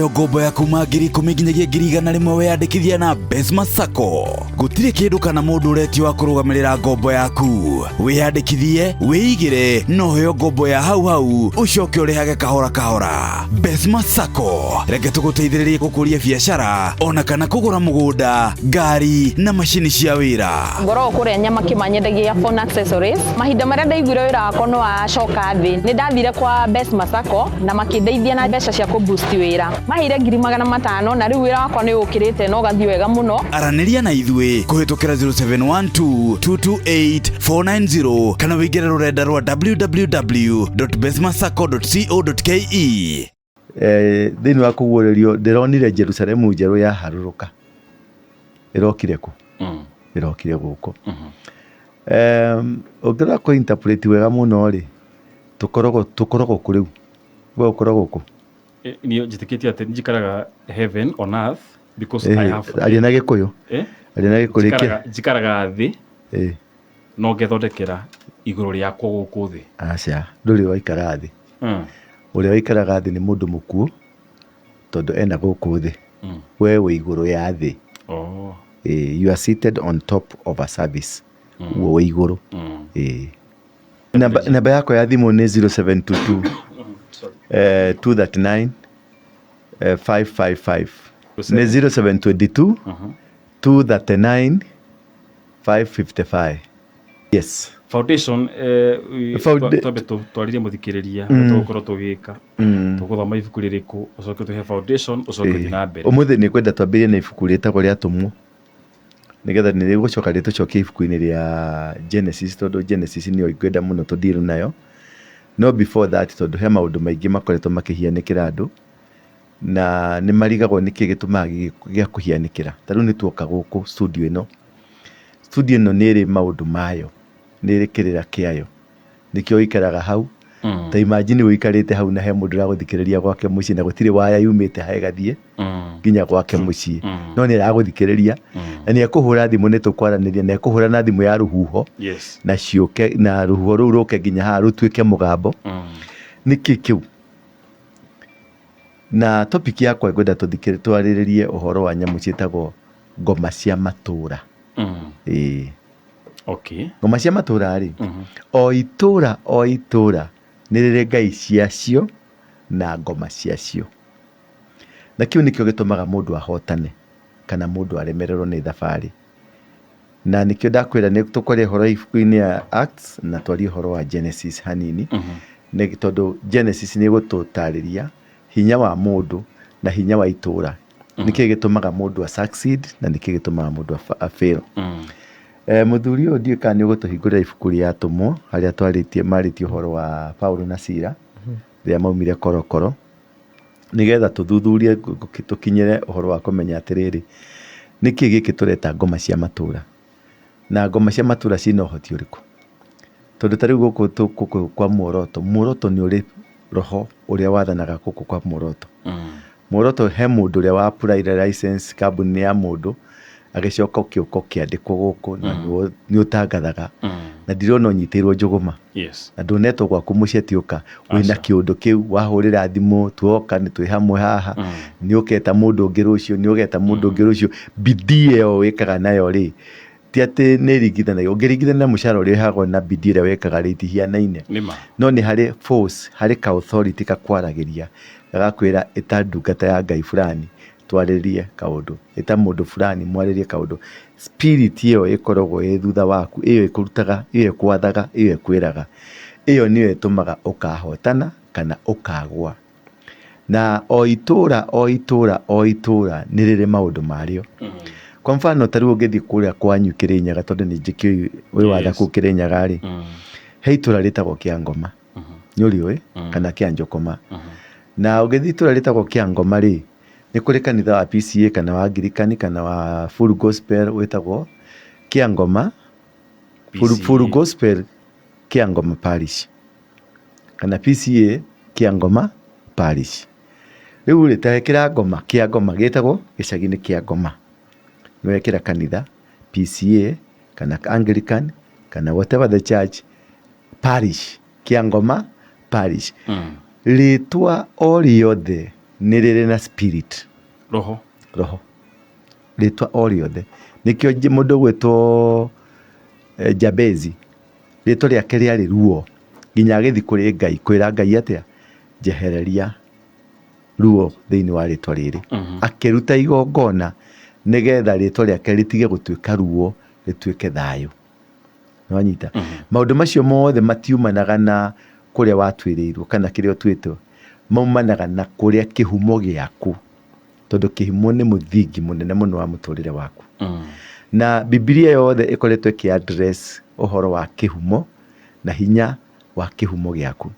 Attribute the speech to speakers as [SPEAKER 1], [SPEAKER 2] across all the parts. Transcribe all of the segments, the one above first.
[SPEAKER 1] Ũheo ngombo ya kuma 10,000 nginyagia 100,000 weyandĩkithia na Besma Sacco. Gũtirĩ kĩndũ kana mũndũ ũretio wa kũrũgamĩrĩra ngombo yaku. Wĩyandĩkithie, wĩigĩre na ũheo ngombo ya hau hau ũcoke ũrĩhage kahora kahora. Besma Sacco, reke tũgũteithĩrĩrie gũkũria biacara ona kana kũgũra mũgũnda, ngari na macini cia wĩra.
[SPEAKER 2] Ngoragwo kũrĩa Nyamakima nyendagia phone accessories. Mahinda marĩa ndaiguire wĩra wakwa nĩ wacoka thĩ, nĩ ndathire kwa Besma Sacco na makĩndeithia na mbeca cia kũ boost wĩra. Maheire 500,000 na rĩu wĩra wakwa nĩ ũkĩrĩte na ũgathiĩ wega mũno.
[SPEAKER 1] Aranĩria na ithuĩ kũhĩtũkĩra 0712 228 490 kana wĩingĩre rũrenda rwa www.besmasacco.co.ke.
[SPEAKER 3] Thĩinĩ wa kũguũrĩrio ndĩronire Jerusalemu njerũ yaharũrũka ĩrokire kũ? Ĩrokire gũkũ. Ũngĩrora kũ interpret wega mũno rĩ, tũkoragwo kũ rĩu? We ũkoragwo kũ?
[SPEAKER 4] Niĩ njĩtĩkĩtie atĩ njikaraga heaven on earth because I have
[SPEAKER 3] Aria na Gĩkũyũ.
[SPEAKER 4] Eh?
[SPEAKER 3] Aria na Gĩkũyũ.
[SPEAKER 4] Njikaraga thĩ no ngethondekera igũrũ rĩakwa gũkũ thĩ.
[SPEAKER 3] Aca, ndũrĩ waikara thĩ. Ũrĩa waikaraga thĩ nĩ mũndũ mũkuũ tondũ ena gũkũ thĩ. We wĩ igũrũ ya thĩ.
[SPEAKER 4] Oh.
[SPEAKER 3] You are seated on top of a service. Ũguo wĩ igũrũ. Namba yakwa ya thimũ nĩ 0722 239 555. Nĩ 0722 239 555. Yes.
[SPEAKER 4] Foundation, twambe twarĩrie mũthikĩrĩria tũgũkorwo tũgĩka, tũgũthoma ibuku rĩrĩkũ, ũcoke tũhe foundation, ũcoke ũthiĩ na mbere.
[SPEAKER 3] Ũmũthĩ nĩ kwenda twambĩrĩrie na ibuku rĩtagwo rĩa Atũmwo, nĩgetha nĩ rĩgũcoka rĩtũcokie ibuku-inĩ rĩa Genesis, tondũ Genesis nĩyo ngwenda mũno tũ deal nayo. No before that, tondũ he maũndũ maingĩ makoretwo makĩhianĩkĩra andũ, na nĩ marigagwo nĩkĩ gĩtũmaga gĩa kũhianĩkĩra. Ta rĩu nĩ tuoka gũkũ studio ĩno, studio ĩno nĩ ĩrĩ maũndũ mayo, nĩ ĩrĩ kĩrĩra kĩayo, nĩkĩo ũikaraga hau. Ta imagine ũikarĩte hau na he mũndũ ũragũthikĩrĩria gwake mũciĩ na gũtirĩ waya yumĩte ha ĩgathiĩ nginya gwake mũciĩ, no nĩ aragũthikĩrĩria na nĩ ekũhũra thimũ, nĩ tũkwaranĩria na ekũhũra na thimũ ya rũhuho na ciũke na rũhuho rũu rũke nginya haha rũtuĩke mũgambo. Nĩkĩ kĩu? Na topic yakwa ngwenda twarĩrĩrie ũhoro wa nyamũ ciĩtagwo ngoma cia matũra. Ĩĩ. Ngoma cia matũra rĩ, o itũra o itũra nĩ rĩrĩ ngai ciacio na ngoma ciacio. Na kĩu nĩkĩo gĩtũmaga mũndũ ahotane kana mũndũ aremererwo nĩ thabarĩ. Na nĩkĩo ndakwĩra nĩ tũkwaria ũhoro ibuku-inĩ ya Acts na twarie ũhoro wa Genesis hanini. Nĩ tondũ Genesis nĩ ĩgũtũtarĩria hinya wa mũndũ na hinya wa itũra. Nĩkĩ gĩtũmaga mũndũ a succeed na nĩkĩ gĩtũmaga mũndũ a fail. Mũthuri ũyũ ndiũĩ kana nĩ ũgũtũhingũrĩra ibuku rĩa Atũmwo harĩa twarĩtie marĩtie ũhoro wa Paulo na Sila rĩrĩa maumire korokoro, nĩgetha tũthuthurie tũkinyĩre ũhoro wa kũmenya atĩrĩrĩ, nĩkĩ gĩkĩ tũreta ngoma cia matũra, na ngoma cia matũra ciĩna ũhoti ũrĩkũ? Tondũ ta rĩu gũkũ kwa muoroto, muoroto nĩ ũrĩ roho ũrĩa wathanaga gũkũ kwa muoroto. Muoroto he mũndũ ũrĩa wa apply license kambuni ya mũndũ, agĩcoka ũkĩũka ũkĩandĩkwo gũkũ na nĩ ũtangathaga, na ndirona ũnyitĩirwo njũgũma. Na ndũnetwo gwaku mũciĩ atĩ ũka wĩna kĩũndũ kĩu, wahũrĩra thimũ tuoka nĩ twĩ hamwe haha, nĩ ũgeta mũndũ ũngĩ rũciũ, nĩ ũgeta mũndũ ũngĩ rũciũ. Bidii ĩyo wĩkaga nayo rĩ, ti atĩ nĩ ĩringithanagio, ũngĩringithania na mũcara ũrĩa ũrĩhagwo na bidii ĩrĩa wĩkaga rĩ, itihianaine. No nĩ harĩ force, harĩ ka authority gakwaragĩria, gagakwĩra ĩta ndungata ya Ngai fulani twarĩrie kaũndũ, ĩta mũndũ fulani mwarĩrie kaũndũ. Spirit ĩyo ĩkoragwo ĩ thutha waku, ĩyo ĩkũrutaga, ĩyo ĩkwathaga, ĩyo ĩkwĩraga, ĩyo nĩyo ĩtũmaga ũkahotana kana ũkagwa. Na o itũra o itũra o itũra nĩ rĩrĩ maũndũ marĩo. Kwa mfano ta rĩu ũngĩthiĩ kũrĩa kwanyu Kĩrĩnyaga, tondũ nĩ njĩkĩũĩ wĩ watha kũu Kĩrĩnyaga rĩ, he itũra rĩtagwo Kĩangoma, nĩ ũrĩũĩ? Kana Kĩanjokoma. Na ũngĩthiĩ itũra rĩtagwo Kĩangoma rĩ, nĩ kũrĩ kanitha wa PCEA kana wa Angirikani kana wa Full Gospel wĩtagwo Kĩangoma, Full Gospel Kĩangoma Parish kana PCEA Kĩangoma Parish. Rĩu rĩ, ta ĩkĩra ngoma, Kĩangoma gĩtagwo gĩcagi-inĩ kĩa Ngoma. Nĩ wekĩra kanitha PCEA kana Anglican kana whatever the church parish, Kĩangoma Parish. Rĩtwa o rĩothe Nĩ rĩrĩ na spirit.
[SPEAKER 4] Roho.
[SPEAKER 3] Roho. Rĩtwa o rĩothe. Nĩkĩo mũndũ ũgwĩtwo Jabezi, rĩtwa rĩake rĩarĩ ruo, nginya agĩthiĩ kũrĩ Ngai kwĩra Ngai atĩa? Njehereria ruo thĩinĩ wa rĩtwa rĩrĩ. Akĩruta igongona nĩgetha rĩtwa rĩake rĩtige gũtuĩka ruo, rĩtuĩke thayũ. Nĩwanyita? Maũndũ macio mothe matiumanaga na kũrĩa watuĩrĩirwo kana kĩrĩa ũtuĩtwo, maumanaga na kũrĩa kĩhumo gĩaku, tondũ kĩhumo nĩ mũthingi mũnene mũno wa mũtũrĩre waku. Na Bibilia yothe ĩkoretwo ĩkĩ address ũhoro wa kĩhumo na hinya wa kĩhumo gĩaku.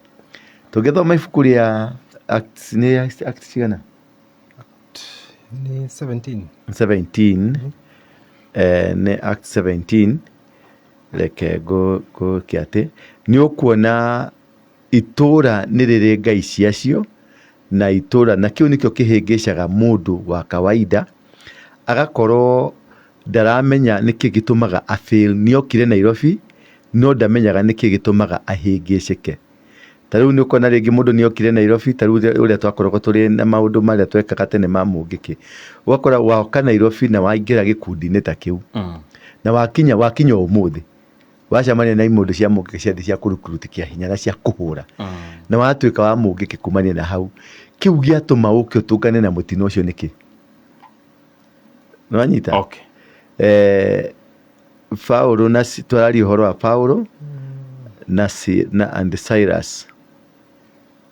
[SPEAKER 3] Tũngĩthoma ibuku rĩa Acts, nĩ Acts cigana?
[SPEAKER 5] Nĩ 17.
[SPEAKER 3] 17, nĩ Acts 17, reke ngũke atĩ, nĩ ũkuona itũũra nĩ rĩrĩ ngai ciacio, na itũũra, na kĩu nĩkĩo kĩhĩngĩcaga mũndũ wa kawaida, agakorwo ndaramenya nĩkĩ gĩtũmaga a fail. Nĩ okire Nairobi, no ndamenyaga nĩkĩ gĩtũmaga ahĩngĩcĩke. Ta rĩu nĩ ũkona rĩngĩ mũndũ nĩ okire Nairobi, ta rĩu ũrĩa twakoragwo tũrĩ na maũndũ marĩa twekaga tene ma mũngĩkĩ. Ũgakora woka Nairobi na waingĩra gĩkundi-inĩ ta kĩu, na wakinya wakinya ũmũthĩ, wacemania na imũndũ cia mũngĩkĩ ciathiĩ cia kũrukuruti kĩa hinya na cia kũhũra, na watuĩka wa mũngĩkĩ kumania na hau. Kĩu gĩatũma ũke ũtũngane na mũtino ũcio nĩkĩ? Nĩ wanyita?
[SPEAKER 4] Okay.
[SPEAKER 3] Paulo na twararia ũhoro wa Paulo na, na and Silas.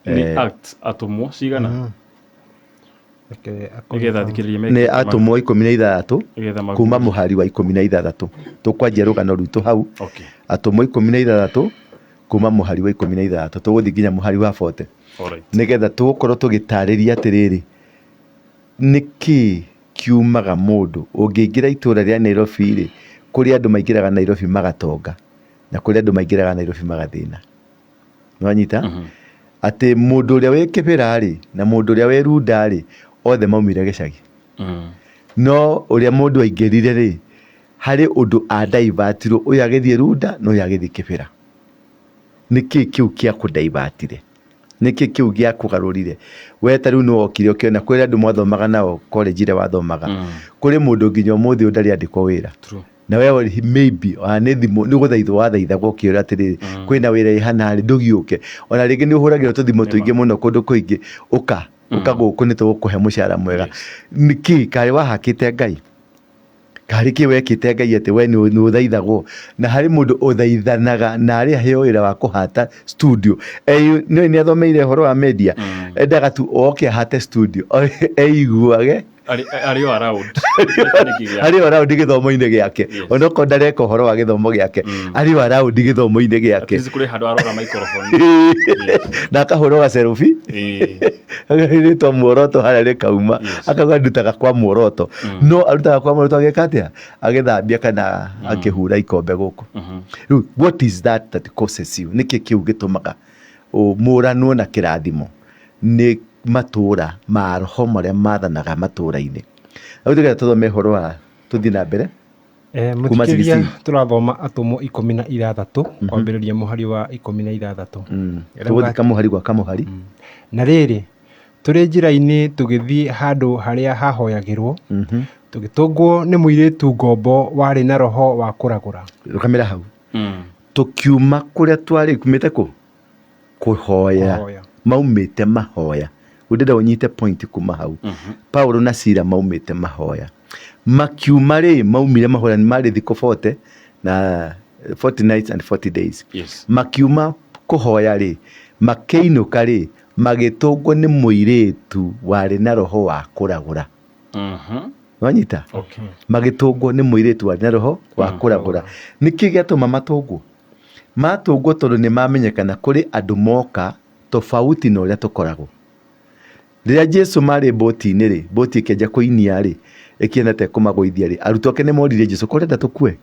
[SPEAKER 4] Nĩ Acts atũmwo cigana? Nĩgetha thikĩrĩrie
[SPEAKER 3] nĩ atũmwo 16
[SPEAKER 4] Nĩgetha
[SPEAKER 3] kuma mũhari wa 16 tũkwanjia rũgano rwitũ hau.
[SPEAKER 4] Okay.
[SPEAKER 3] Atũmwo 16 kuma mũhari wa 16 tũgũthiĩ nginya mũhari wa 40.
[SPEAKER 4] Alright.
[SPEAKER 3] Nĩgetha tũgũkorwo tũgĩtarĩria atĩrĩrĩ, nĩkĩ kiumaga mũndũ ũngĩingĩra itũra rĩa Nairobi rĩ, kũrĩ andũ maingĩraga Nairobi magatonga na kũrĩ andũ maingĩraga Nairobi magathĩna. Nĩwanyita? Atĩ mũndũ ũrĩa wĩ Kĩbĩra rĩ na mũndũ ũrĩa wĩ Runda rĩ, othe maumire gĩcagi. No ũrĩa mũndũ aingĩrire rĩ, harĩ ũndũ a divert irwo, ũyũ agĩthiĩ Runda na ũyũ agĩthiĩ Kĩbĩra. Nĩkĩ kĩu kĩa kũ divert ire? Nĩkĩ kĩu gĩakũgarũrire? We ta rĩu nĩ wokire ũkĩona kũrĩ andũ mwathomaga nao college ĩrĩa wathomaga. Kũrĩ mũndũ nginya ũmũthĩ ũyũ ndarĩ andĩkwo wĩra.
[SPEAKER 4] True.
[SPEAKER 3] Na we maybe ona nĩ thimũ nĩ gũthaithwo wathaithagwo ũkĩũra atĩrĩrĩ, kwĩna wĩra ĩ hana rĩ ndũgĩũke. Ona rĩngĩ nĩ ũhũragĩrwo tũthimũ tũingĩ mũno kũndũ kũingĩ, ũka, ũka gũkũ nĩ tũgũkũhe mũcara mwega. Nĩkĩ? Karĩ wahakĩte Ngai? Karĩ kĩ wekĩte Ngai atĩ we nĩ ũthaithagwo? Na harĩ mũndũ ũthaithanaga na arĩ aheo wĩra wa kũhata studio. Nĩ nĩ athomeire ũhoro wa media, endaga tu oke ahate studio, eiguage
[SPEAKER 4] Arĩ o around.
[SPEAKER 3] Arĩ o around gĩthomo-inĩ gĩake. Onokorwo ndareka ũhoro wa gĩthomo gĩake, arĩ o around gĩthomo-inĩ gĩake.
[SPEAKER 4] At least kũrĩ handũ arora microphone.
[SPEAKER 3] Na akahũrwo ga selfie. Rĩtwa muoroto harĩa rĩkauma. Akauga ndutaga kwa muoroto. No arutaga kwa muoroto agĩka atĩa? Agĩthambia kana akĩhura ikombe gũkũ. Rĩu what is that that causes you? Nĩkĩ kĩu gĩtũmaga mũranwo na kĩrathimo? Nĩ matũra ma roho marĩa mathanaga matũra-inĩ. Rĩu tũgetha tũthome ũhoro wa tũthiĩ na mbere.
[SPEAKER 5] Kuma Mũthikĩrĩria 16. tũrathoma Atũmwo 16 kwambĩrĩria mũhari wa 16.
[SPEAKER 3] Tũgũthiĩ kamũhari gwa kamũhari.
[SPEAKER 5] Na rĩrĩ, tũrĩ njĩra-inĩ tũgĩthiĩ handũ harĩa hahoyagĩrwo, tũgĩtũngwo nĩ mũirĩtu ngombo warĩ na roho wa kũragũra.
[SPEAKER 3] Rũgamĩra hau. Tũkiuma kũrĩa twarĩ, kumĩte kũ? Kũhoya.
[SPEAKER 5] Kũhoya.
[SPEAKER 3] Maumĩte mahoya. Ndĩrenda ũnyite point kuma hau. Paulo na Sila maumĩte mahoya. Makiuma rĩ, maumire mahoya nĩ marĩ thikũ 40 na 40 nights and 40 days. Makiuma kũhoya rĩ, makĩinũka rĩ, magĩtũngwo nĩ mũirĩtu warĩ na roho wa kũragũra. Wanyita?
[SPEAKER 4] Okay.
[SPEAKER 3] Magĩtũngwo nĩ mũirĩtu warĩ na roho wa kũragũra. Nĩkĩ gĩatũma matũngwo? Matũngwo tondũ nĩ mamenyekana kũrĩ andũ moka tofauti na ũrĩa tũkoragwo. Rĩrĩa Jesu marĩ mbũti-inĩ rĩ, mbũti ĩkĩanjia kũinia rĩ, ĩkĩona ta ĩkũmagũithia rĩ, arutwo ake nĩ moririe Jesu, ko ũrenda tũkue?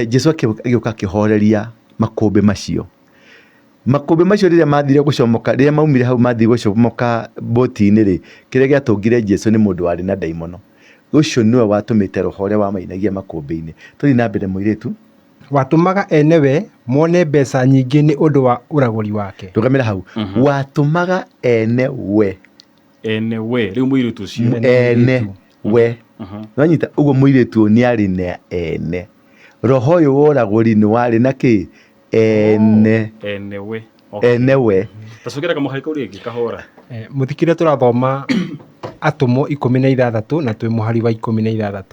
[SPEAKER 3] Jesu agĩũka akĩhoreria makũmbĩ macio. Makũmbĩ macio rĩrĩa mathire gũcomoka, rĩrĩa maumire hau mathire gũcomoka mbũti-inĩ rĩ, kĩrĩa gĩatũngire Jesu nĩ mũndũ warĩ na ndaimono. Ũcio nĩwe watũmĩte roho ũrĩa wamainagia makũmbĩ-inĩ. Tũthiĩ na mbere mũirĩtu.
[SPEAKER 5] Watũmaga enewe mone mbeca nyingĩ nĩ ũndũ wa ũragũri wake.
[SPEAKER 3] Rũgamĩra hau. Watũmaga enewe
[SPEAKER 4] Ene we rĩu mũirĩtu ũcio.
[SPEAKER 3] Ene we. Nĩwanyita? Ũguo mũirĩtu ũyũ nĩ arĩ na ene. Roho ũyũ wa ũragũri nĩ warĩ na kĩ? Ene.
[SPEAKER 4] Ene we.
[SPEAKER 3] Ene we.
[SPEAKER 4] Tacokera kamũhari kau rĩngĩ kahora.
[SPEAKER 5] Mũthikĩrĩria tũrathoma Atũmwo 16 na twĩ mũhari wa 16.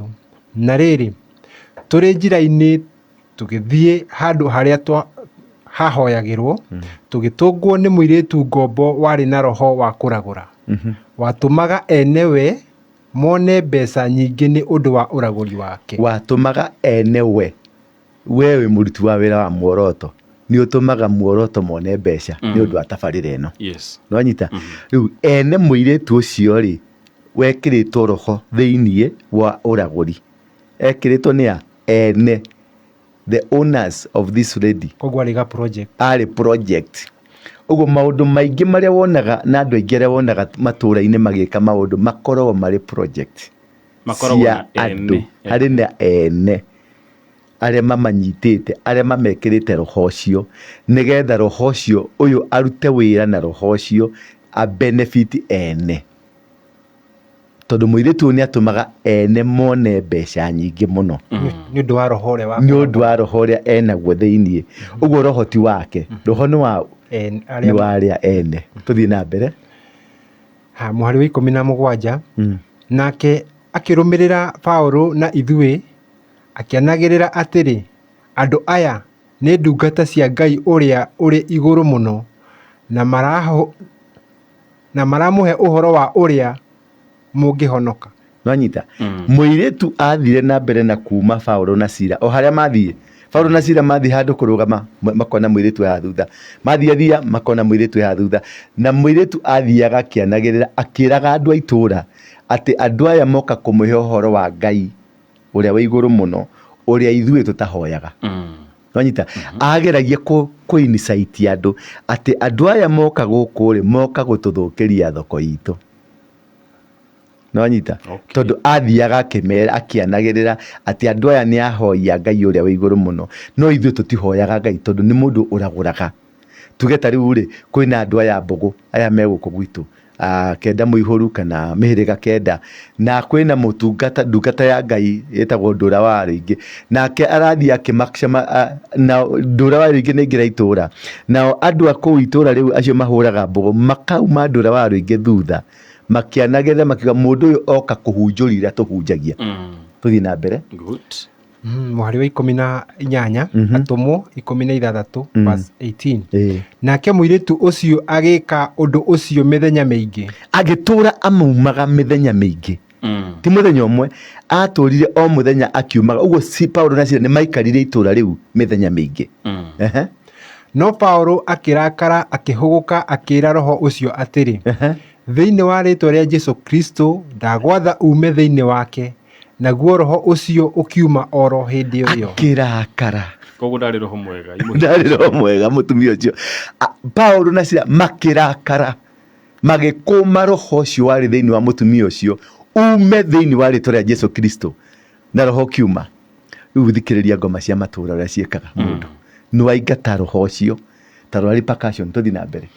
[SPEAKER 5] Na rĩrĩ, tũrĩ njĩra-inĩ tũgĩthiĩ handũ harĩa hahoyagĩrwo, tũgĩtũngwo nĩ mũirĩtu ngombo warĩ na roho wa kũragũra, watũmaga ene we mone mbeca nyingĩ nĩ ũndũ wa ũragũri wake.
[SPEAKER 3] Watũmaga ene we, we wĩ mũruti wa wĩra wa muoroto, nĩ ũtũmaga muoroto mone mbeca nĩ ũndũ wa tabarĩra ĩno. Nĩwanyita? Rĩu ene mũirĩtu ũcio rĩ, wekĩrĩtwo roho thĩiniĩ wa ũragũri, ekĩrĩtwo nĩ a? Ene, the owners of this lady.
[SPEAKER 5] Koguo arĩ ga project.
[SPEAKER 3] Arĩ project. Ũguo maũndũ maingĩ marĩa wonaga na andũ aingĩ arĩa wonaga matũũra-inĩ magĩka maũndũ makoragwo marĩ project
[SPEAKER 4] Makoragwo
[SPEAKER 3] cia
[SPEAKER 4] na ene.
[SPEAKER 3] andũ, harĩ na ene arĩa mamanyitĩte, arĩa mamekĩrĩte roho ũcio, nĩgetha roho ũcio ũyũ arute wĩra na roho ũcio a benefit ene. Tondũ mũirĩtu ũyũ nĩ atũmaga ene mone mbeca nyingĩ mũno.
[SPEAKER 5] Nĩ ũndũ wa roho ũrĩa wa
[SPEAKER 3] Nĩ ũndũ wa roho ũrĩa enaguo thĩiniĩ. Ũguo roho ti wake, roho nĩ wa nĩ wa arĩa ene. Tũthiĩ na mbere.
[SPEAKER 5] Ha, mũhari wa 17. Nake akĩrũmĩrĩra Paũlũ na ithuĩ, akĩanagĩrĩra atĩrĩ, Andũ aya nĩ ndungata cia Ngai ũrĩa ũrĩ igũrũ mũno, na na maramũhe ũhoro wa ũrĩa mũngĩhonoka.
[SPEAKER 3] Nwanyita? Mũirĩtu athire na mbere na kuma Paulo na Sila o harĩa mathiĩ. Paulo na Sila mathiĩ handũ kũrũgama makona mũirĩtu haha thutha. Mathiĩ thia makona mũirĩtu haha thutha. Na mũirĩtu athiaga akĩanagĩrĩra akĩraga andũ a itũũra atĩ andũ aya moka kũmũhe ũhoro wa Ngai ũrĩa wĩ igũrũ mũno ũrĩa ithuĩ tũtahoyaga. Nwanyita? Ageragia kũ incite andũ atĩ andũ aya moka gũkũ rĩ moka gũtũthũkĩria thoko itũ. Nwanyita? Tondũ athiaga akĩmera akĩanagĩrĩra atĩ andũ aya nĩ ahoi a Ngai ũrĩa wĩ igũrũ mũno, no ithuĩ tũtihoyaga Ngai tondũ nĩ mũndũ ũragũraga. Tuge ta rĩu rĩ, kwĩna andũ aya mbũgũ aya me gũkũ gwitũ, kenda mũihũru kana mĩhĩrĩga kenda, na kwĩna mũtungata, ndungata ya Ngai ĩtagwo Ndũra wa Rĩingĩ, nake arathiĩ akĩmacema, na Ndũra wa Rĩingĩ nĩ aingĩra itũra, nao andũ a kũu itũra rĩu acio mahũraga mbũgũ makauma Ndũra wa Rĩingĩ thutha, makĩanagĩrĩra makiuga mũndũ ũyũ oka kũhunjũria iria tũhunjagia. Tũthiĩ na mbere.
[SPEAKER 4] Good.
[SPEAKER 5] Mũhari wa 18, Atũmwo 16, verse 18. Nake mũirĩtu ũcio agĩka ũndũ ũcio mĩthenya mĩingĩ.
[SPEAKER 3] Agĩtũũra amumaga mĩthenya mĩingĩ. Ti mũthenya ũmwe, atũũrire o mũthenya akiumaga. Ũguo Paulo na Sila nĩ maikarire itũũra rĩu mĩthenya mĩingĩ.
[SPEAKER 5] No Paulo akĩrakara, akĩhũgũka, akĩĩra roho ũcio atĩrĩ, Thĩinĩ wa rĩĩtwa rĩa Jesu Kristo ndagwatha uume thĩinĩ wake. Naguo roho ũcio ũkiuma o ro hĩndĩ o ĩyo.
[SPEAKER 3] Akĩrakara.
[SPEAKER 4] Koguo ndarĩ roho mwega.
[SPEAKER 3] Ndarĩ roho mwega mũtumia ũcio. Paulo na Sila makĩrakara, magĩkũma roho ũcio warĩ thĩinĩ wa mũtumia ũcio ume thĩinĩ wa rĩtwa rĩa Jesu Kristo, na roho ũkiuma. Rĩu thikĩrĩria ngoma cia matũra ũrĩa ciĩkaga mũndũ. Nĩ waingata roho ũcio, ta rora repercussion, tũthiĩ na mbere.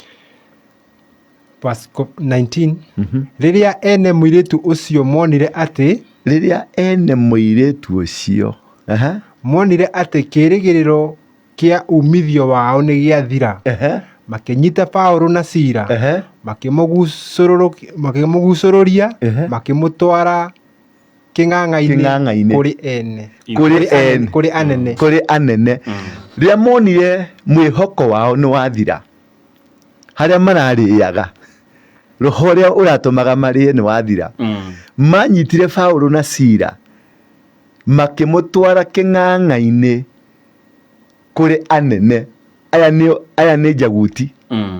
[SPEAKER 5] Verse 19. Rĩrĩa ene mũirĩtu ũcio monire atĩ,
[SPEAKER 3] Rĩrĩa ene mũirĩtu ũcio,
[SPEAKER 5] monire atĩ kĩĩrĩgĩrĩro kĩa uumithio wao nĩ gĩathira, makĩnyita Paũlũ na Sila, makĩmũgucũrũria, makĩmũtwara kĩng'ang'a-inĩ
[SPEAKER 3] Kĩng'ang'a-inĩ.
[SPEAKER 5] kũrĩ ene.
[SPEAKER 3] Kũrĩ ene.
[SPEAKER 5] Kũrĩ anene.
[SPEAKER 3] Kũrĩ anene. Rĩrĩa monire mwĩhoko wao nĩ wathira, harĩa mararĩaga, roho ũrĩa ũratũmaga marĩe nĩ wathira. Manyitire Paũlũ na Sila, makĩmũtwara kĩng'ang'a-inĩ kũrĩ anene. Aya nĩ, aya nĩ njaguti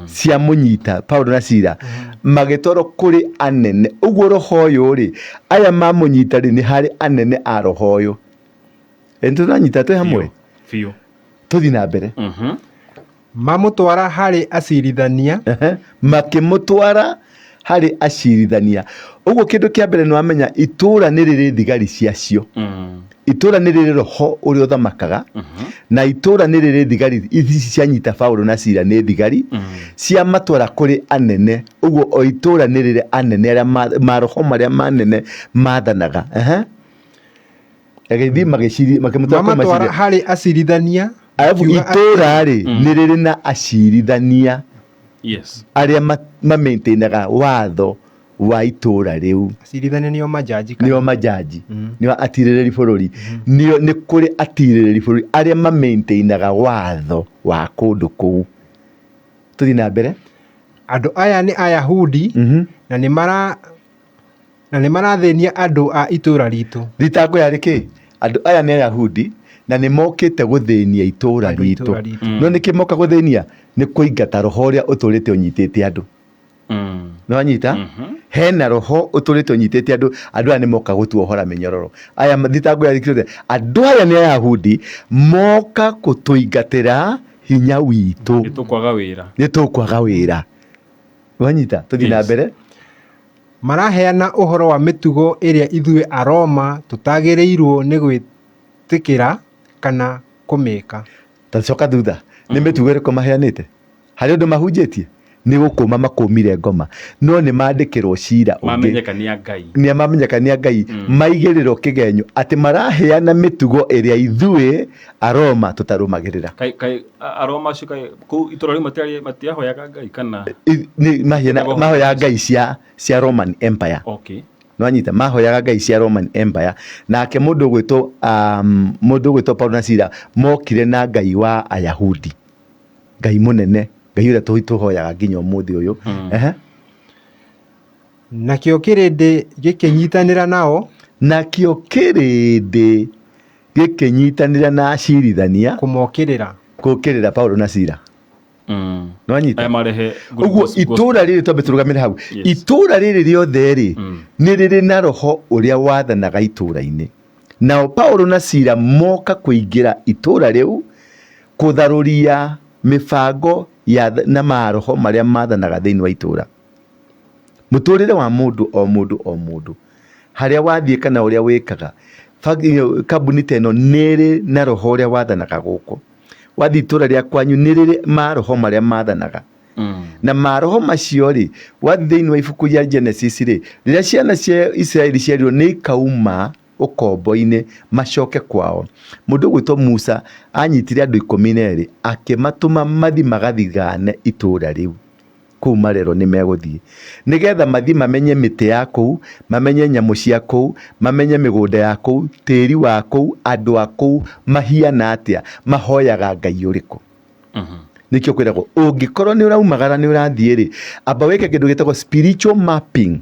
[SPEAKER 3] cia mũnyita Paulo na Sila magĩtwarwo kũrĩ anene. Ũguo roho ũyũ rĩ, aya mamũnyita rĩ, nĩ harĩ anene a roho ũyũ. Ĩ nĩtũranyita twĩ hamwe?
[SPEAKER 4] Biũ.
[SPEAKER 3] Tũthiĩ na mbere.
[SPEAKER 5] Mamũtwara harĩ acirithania.
[SPEAKER 3] Makĩmũtwara harĩ acirithania. Ũguo kĩndũ kĩa mbere nĩ wamenya itũũra nĩ rĩrĩ thigari ciacio. Itũũra nĩ rĩrĩ roho ũrĩa ũthamakaga, na itũũra nĩ rĩrĩ thigari ici cianyita Paulo na Sila nĩ thigari ciamatwara kũrĩ anene. Ũguo o itũũra nĩ rĩrĩ anene arĩa maroho marĩa manene mathanaga. Ehe. Agĩthiĩ magĩciri makĩmũtwara kwĩ
[SPEAKER 5] Mamatwara
[SPEAKER 3] maciri.
[SPEAKER 5] harĩ acirithania
[SPEAKER 3] Arabu
[SPEAKER 5] makiuga
[SPEAKER 3] itũũra
[SPEAKER 5] atĩrĩ,
[SPEAKER 3] rĩ nĩ rĩrĩ na acirithania
[SPEAKER 4] Yes.
[SPEAKER 3] arĩa mamaintainaga watho wa itũũra rĩu.
[SPEAKER 5] Acirithania nĩo majaji kana?
[SPEAKER 3] Nĩo majaji. Nĩo atirĩrĩri bũrũri. Nĩo nĩ kũrĩ atirĩrĩri bũrũri arĩa mamaintainaga watho wa kũndũ kũu. Tũthiĩ na mbere.
[SPEAKER 5] Andũ aya nĩ Ayahudi na nĩ mara na nĩ marathĩnia andũ a itũũra ritũ.
[SPEAKER 3] Thitango yarĩ kĩ? Andũ aya nĩ Ayahudi na nĩ mokĩte gũthĩnia itũũra
[SPEAKER 5] Andũ a
[SPEAKER 3] ritũ.
[SPEAKER 5] itũũra ritũ.
[SPEAKER 3] No nĩkĩ moka gũthĩnia? Nĩ kũingata roho ũrĩa ũtũrĩte ũnyitĩte andũ. Nĩ wanyita? Hena roho ũtũrĩte ũnyitĩte andũ, andũ aya nĩ moka gũtuohora mĩnyororo. Aya thitango yarĩ kĩ? Andũ aya nĩ Ayahudi moka gũtũingatĩra hinya witũ.
[SPEAKER 4] Nĩ tũkwaga wĩra.
[SPEAKER 3] Nĩ tũkwaga wĩra. Wanyita? Tũthiĩ na mbere.
[SPEAKER 5] Maraheana ũhoro wa mĩtugo ĩrĩa ithuĩ Aroma tũtagĩrĩirwo nĩ gwĩtĩkĩra kana kũmĩka.
[SPEAKER 3] Ta coka thutha. Nĩ mĩtugo ĩrĩkũ maheanĩte? Harĩ ũndũ mahunjĩtie? Nĩ gũkũma makũmire ngoma. No nĩ mandĩkĩrwo cira ũngĩ.
[SPEAKER 4] Mamenyeka nĩ a Ngai.
[SPEAKER 3] Nĩ mamenyeka nĩ a Ngai. Maigĩrĩrwo kĩgenyo atĩ maraheana mĩtugo ĩrĩa ithuĩ Aroma tũtarũmagĩrĩra.
[SPEAKER 4] Kaĩ, kaĩ, Aroma acio kaĩ, kũu itũra rĩu matiarĩ, matiahoyaga Ngai kana?
[SPEAKER 3] Nĩ mahiana,
[SPEAKER 4] Nĩguo.
[SPEAKER 3] mahoyaga ngai cia Roman Empire.
[SPEAKER 4] Okay.
[SPEAKER 3] Nĩwanyita, mahoyaga ngai cia Roman Empire. Nake mũndũ ũgwĩtwo, mũndũ ũgwĩtwo Paulo na Sila mokire na Ngai wa Ayahudi. Ngai mũnene, Ngai ũrĩa tũhoyaga nginya ũmũthĩ ũyũ. Ehe.
[SPEAKER 5] Nakĩo kĩrĩndĩ gĩkĩnyitanĩra nao.
[SPEAKER 3] Nakĩo kĩrĩndĩ gĩkĩnyitanĩra na acirithania.
[SPEAKER 5] Kũmokĩrĩra.
[SPEAKER 3] Kũũkĩrĩra Paulo na Sila. Nĩwanyita?
[SPEAKER 4] Aya marehe good
[SPEAKER 3] Ũguo
[SPEAKER 4] gospel.
[SPEAKER 3] itũũra rĩrĩ twambe tũrũgamĩre hau.
[SPEAKER 4] Yes.
[SPEAKER 3] Itũũra rĩrĩ rĩothe rĩ, nĩ rĩrĩ na roho ũrĩa wathanaga itũũra-inĩ. Nao Paulo na Sila moka kũingĩra itũũra rĩu kũtharũria mĩbango ya na maroho marĩa mathanaga thĩinĩ wa itũũra. Mũtũrĩre wa mũndũ o mũndũ o mũndũ, harĩa wathiĩ kana ũrĩa wĩkaga, kambuni ta ĩno nĩ ĩrĩ na roho ũrĩa wathanaga gũkũ. Wathiĩ itũra rĩa kwanyu nĩ rĩrĩ maroho marĩa mathanaga. Na maroho macio rĩ, wathiĩ thĩinĩ wa ibuku rĩa Genesis rĩ, rĩrĩa ciana cia Isiraeli cierirwo nĩ ikauma ũkombo-inĩ macoke kwao, mũndũ ũgwĩtwo Musa anyitire andũ ikũmi na erĩ akĩmatũma mathiĩ magathigane itũra rĩu. Kũu marerwo nĩ megũthiĩ nĩgetha mathiĩ mamenye mĩtĩ ya kũu, mamenye nyamũ cia kũu, mamenye mĩgũnda ya kũu, tĩri wa kũu, andũ a kũu mahiana atĩa, mahoyaga Ngai ũrĩkũ. Nĩkĩo kwĩragwo ũngĩkorwo nĩ ũraumagara nĩ ũrathiĩ rĩ, amba wĩke kĩndũ gĩtagwo spiritual mapping,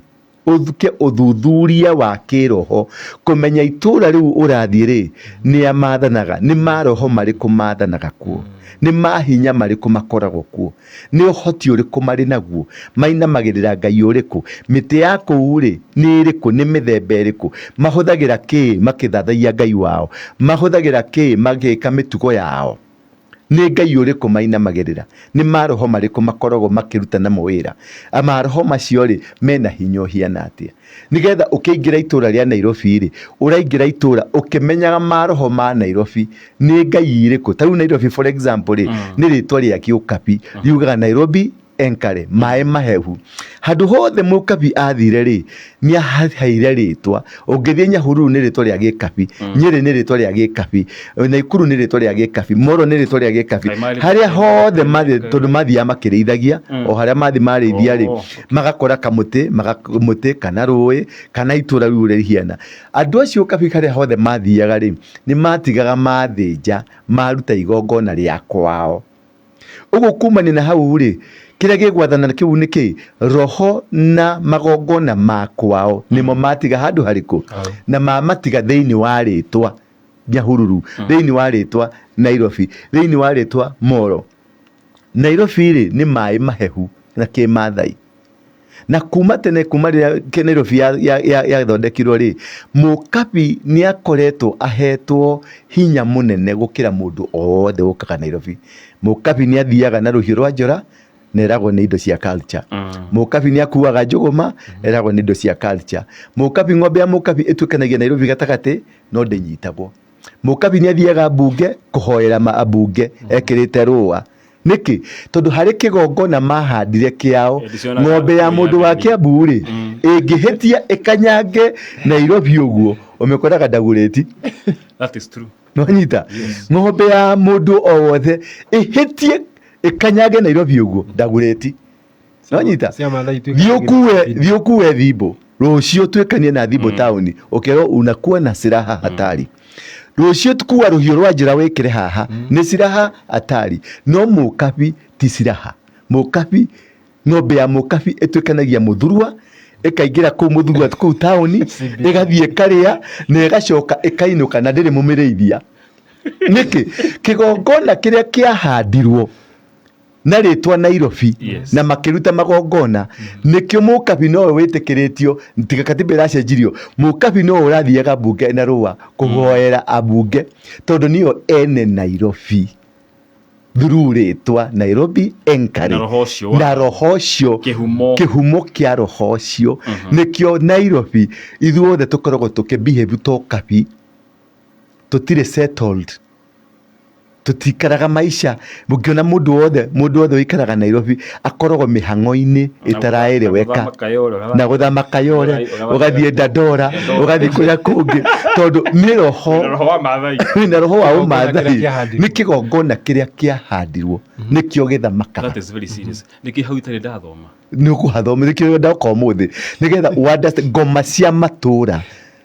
[SPEAKER 3] ũthke ũthuthuria wa kĩroho, kũmenya itũra rĩu ũrathiĩ rĩ, nĩa mathanaga, nĩ maroho marĩkũ mathanaga kuo, nĩ mahinya marĩkũ makoragwo kuo, nĩ ũhoti ũrĩkũ marĩ naguo, mainamagĩrĩra Ngai ũrĩkũ, mĩtĩ ya kũu rĩ, nĩ ĩrĩkũ, nĩ mĩthemba ĩrĩkũ, mahũthagĩra kĩ makĩthathaiya Ngai wao, mahũthagĩra kĩ magĩka mĩtugo yao. Nĩ Ngai ũrĩkũ mainamagĩrĩra? Nĩ maroho marĩkũ makoragwo makĩruta namo wĩra? Maroho macio rĩ, mena hinya ũhiana atĩa? Nĩgetha ũkĩingĩra itũra rĩa Nairobi rĩ, ũraingĩra itũra ũkĩmenyaga maroho ma Nairobi nĩ Ngai irĩkũ. Ta rĩu Nairobi for example rĩ, nĩ rĩtwa rĩa gĩũkabi, riugaga Nairobi Enkare, maĩ mahehu. Handũ hothe mũkabi athire rĩ, nĩ ahaheire rĩtwa. Ũngĩthiĩ Nyahururu nĩ rĩtwa rĩa gĩkabi, Nyĩrĩ nĩ rĩtwa rĩa gĩkabi, Naikuru nĩ rĩtwa rĩa gĩkabi, Moro nĩ rĩtwa rĩa gĩkabi. Harĩa hothe mathiĩ, tondũ mathiaga makĩrĩithagia, o harĩa mathiĩ marĩithia rĩ, magakora kamũtĩ, mũtĩ kana rũĩ, kana itũra rĩu ũrĩa rĩhiana. Andũ acio kabi harĩa hothe mathiaga rĩ, nĩ matigaga mathĩnja, maruta igongona rĩa kwao. Ũguo kumania na hau rĩ, kĩrĩa gĩgwathana kĩu nĩ kĩ? Roho na magongona ma kwao nĩmo matiga handũ harĩkũ? Na mamatiga thĩinĩ wa rĩtwa Nyahururu, thĩinĩ wa rĩtwa Nairobi, thĩinĩ wa rĩtwa Moro. Nairobi rĩ, nĩ maĩ mahehu na kĩmathai. Na kuma tene, kuma rĩrĩa Nairobi yathondekirwo rĩ, Mũkabi nĩ akoretwo ahetwo hinya mũnene gũkĩra mũndũ o wothe ũkaga Nairobi. Mũkabi nĩ athiaga na rũhiũ rwa njora, Na ĩragwo nĩ indo cia culture. Mũkabi nĩ akuaga njũgũma, ĩragwo nĩ indo cia culture. Mũkabi, ng'ombe ya mũkabi ĩtuĩkanagia Nairobi gatagatĩ no ndĩnyitagwo. Mũkabi nĩ athiaga mbunge kũhoera ma ambunge ekĩrĩte rũa. Nĩkĩ? Tondũ harĩ kĩgongona mahandire kĩao, ng'ombe ya mũndũ wa Kĩambu rĩ, ĩngĩhĩtia ĩkanyange Nairobi ũguo, ũmĩkoraga ndagũrĩti.
[SPEAKER 4] That is true.
[SPEAKER 3] Nĩwanyita? Ng'ombe ya mũndũ o wothe ĩhĩtie ĩkanyange Nairobi ũguo, ndagũrĩti. Nĩwanyita?
[SPEAKER 5] Cia Maathai ituĩkaga
[SPEAKER 3] Thiĩ ũkue, thiĩ ũkue thimbo rũciũ tuĩkanie na thimbo taũni ũkerwo unakuwa na silaha hatari. Rũciũ kua rũhiũ rwa njora wĩkĩre haha nĩ silaha hatari. No mũkabi ti silaha. Mũkabi, ng'ombe ya mũkabi ĩtuĩkanagia mũthurwa, ĩkaingĩra kũu mũthurwa kũu taũni, ĩgathiĩ ĩkarĩa na ĩgacoka ĩkainũka na ndĩrĩ mũmĩrĩithia. Nĩkĩ? Kĩgongona kĩrĩa kĩahandirwo na rĩtwa Nairobi na makĩruta magongona, nĩkĩo mũkabi nowe wĩtĩkĩrĩtio, tiga katiba ĩracenjirio, mũkabi nowe ũrathiaga mbunge na rũa kũhoera ambunge tondũ nĩo ene Nairobi through rĩtwa Nairobi Enkari.
[SPEAKER 4] Na roho ũcio wa-
[SPEAKER 3] Na roho ũcio.
[SPEAKER 4] Kĩhumo.
[SPEAKER 3] Kĩhumo kĩa roho ũcio. Nĩkĩo Nairobi ithuothe tũkoragwo tũkĩ behave ta ũkabi, tũtirĩ settled. Tũtikaraga maica, ũngĩona mũndũ wothe, mũndũ wothe ũikaraga Nairobi akoragwo mĩhang'o-inĩ ĩtaraereweka, na gũthama Kayole, ũgathiĩ Dandora, ũgathiĩ kũrĩa kũngĩ, tondũ nĩ roho, wĩna roho wa ũmathai, nĩ kĩgongona kĩrĩa kĩahandirwo nĩkĩo gĩthamakaga.
[SPEAKER 4] That is very serious. Nĩkĩ hau itarĩ ndathoma?
[SPEAKER 3] Nĩ ũkũhathoma, nĩkĩo ndoka ũmũthĩ, nĩgetha ũ understand ngoma cia matũra.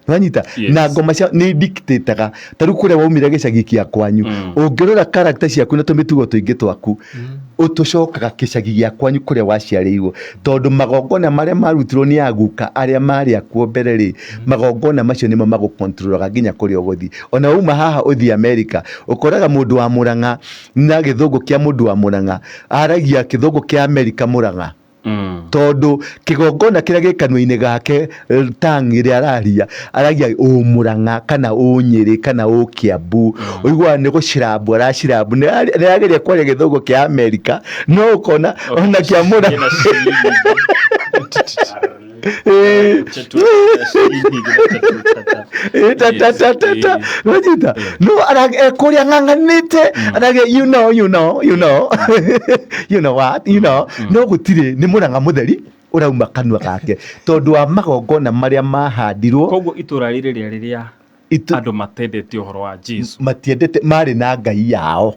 [SPEAKER 3] Wanyita?
[SPEAKER 4] Yes.
[SPEAKER 3] Na ngoma cia nĩ dictataga ta rĩu kũrĩa waumire gĩcagi kĩa kwanyu, ũngĩrora character ciaku na tũmĩtugo tũingĩ twaku, ũtũcokaga gĩcagi gĩa kwanyu kũrĩa waciarĩirwo, tondũ magongona marĩa marutirwo nĩ aguka arĩa marĩ akuo mbere rĩ, magongona macio nĩmo magũkontrolaga nginya kũrĩa ũgũthiĩ. Ona wauma haha ũthiĩ America, ũkoraga mũndũ wa Mũrang'a na gĩthũngũ kĩa mũndũ wa Mũrang'a aragia gĩthũngũ kĩa America Mũrang'a. Tondũ kĩgongona kĩrĩa gĩ kanua-inĩ gake, tongue ĩrĩa araria, aragia ũmũrang'a kana ũnyĩrĩ kana ũkĩambu, ũiguaga nĩ gũcirambu aracirambu, nĩ arageria kwaria gĩthũngũ kĩa Amerika, no ũkona ona kĩa Mũrang'a. Ta wanyita, no ekũrĩa ng'ang'anĩte aragia, you know, you know, you know, you know what, you know, no gũtirĩ, nĩ mũrang'a mũtheri ũrauma kanua gake tondũ wa magongona marĩa mahandirwo.
[SPEAKER 4] Koguo itũra rĩrĩ rĩarĩ rĩa andũ matendete ũhoro wa Jesu.
[SPEAKER 3] Matiendete, marĩ na ngai yao.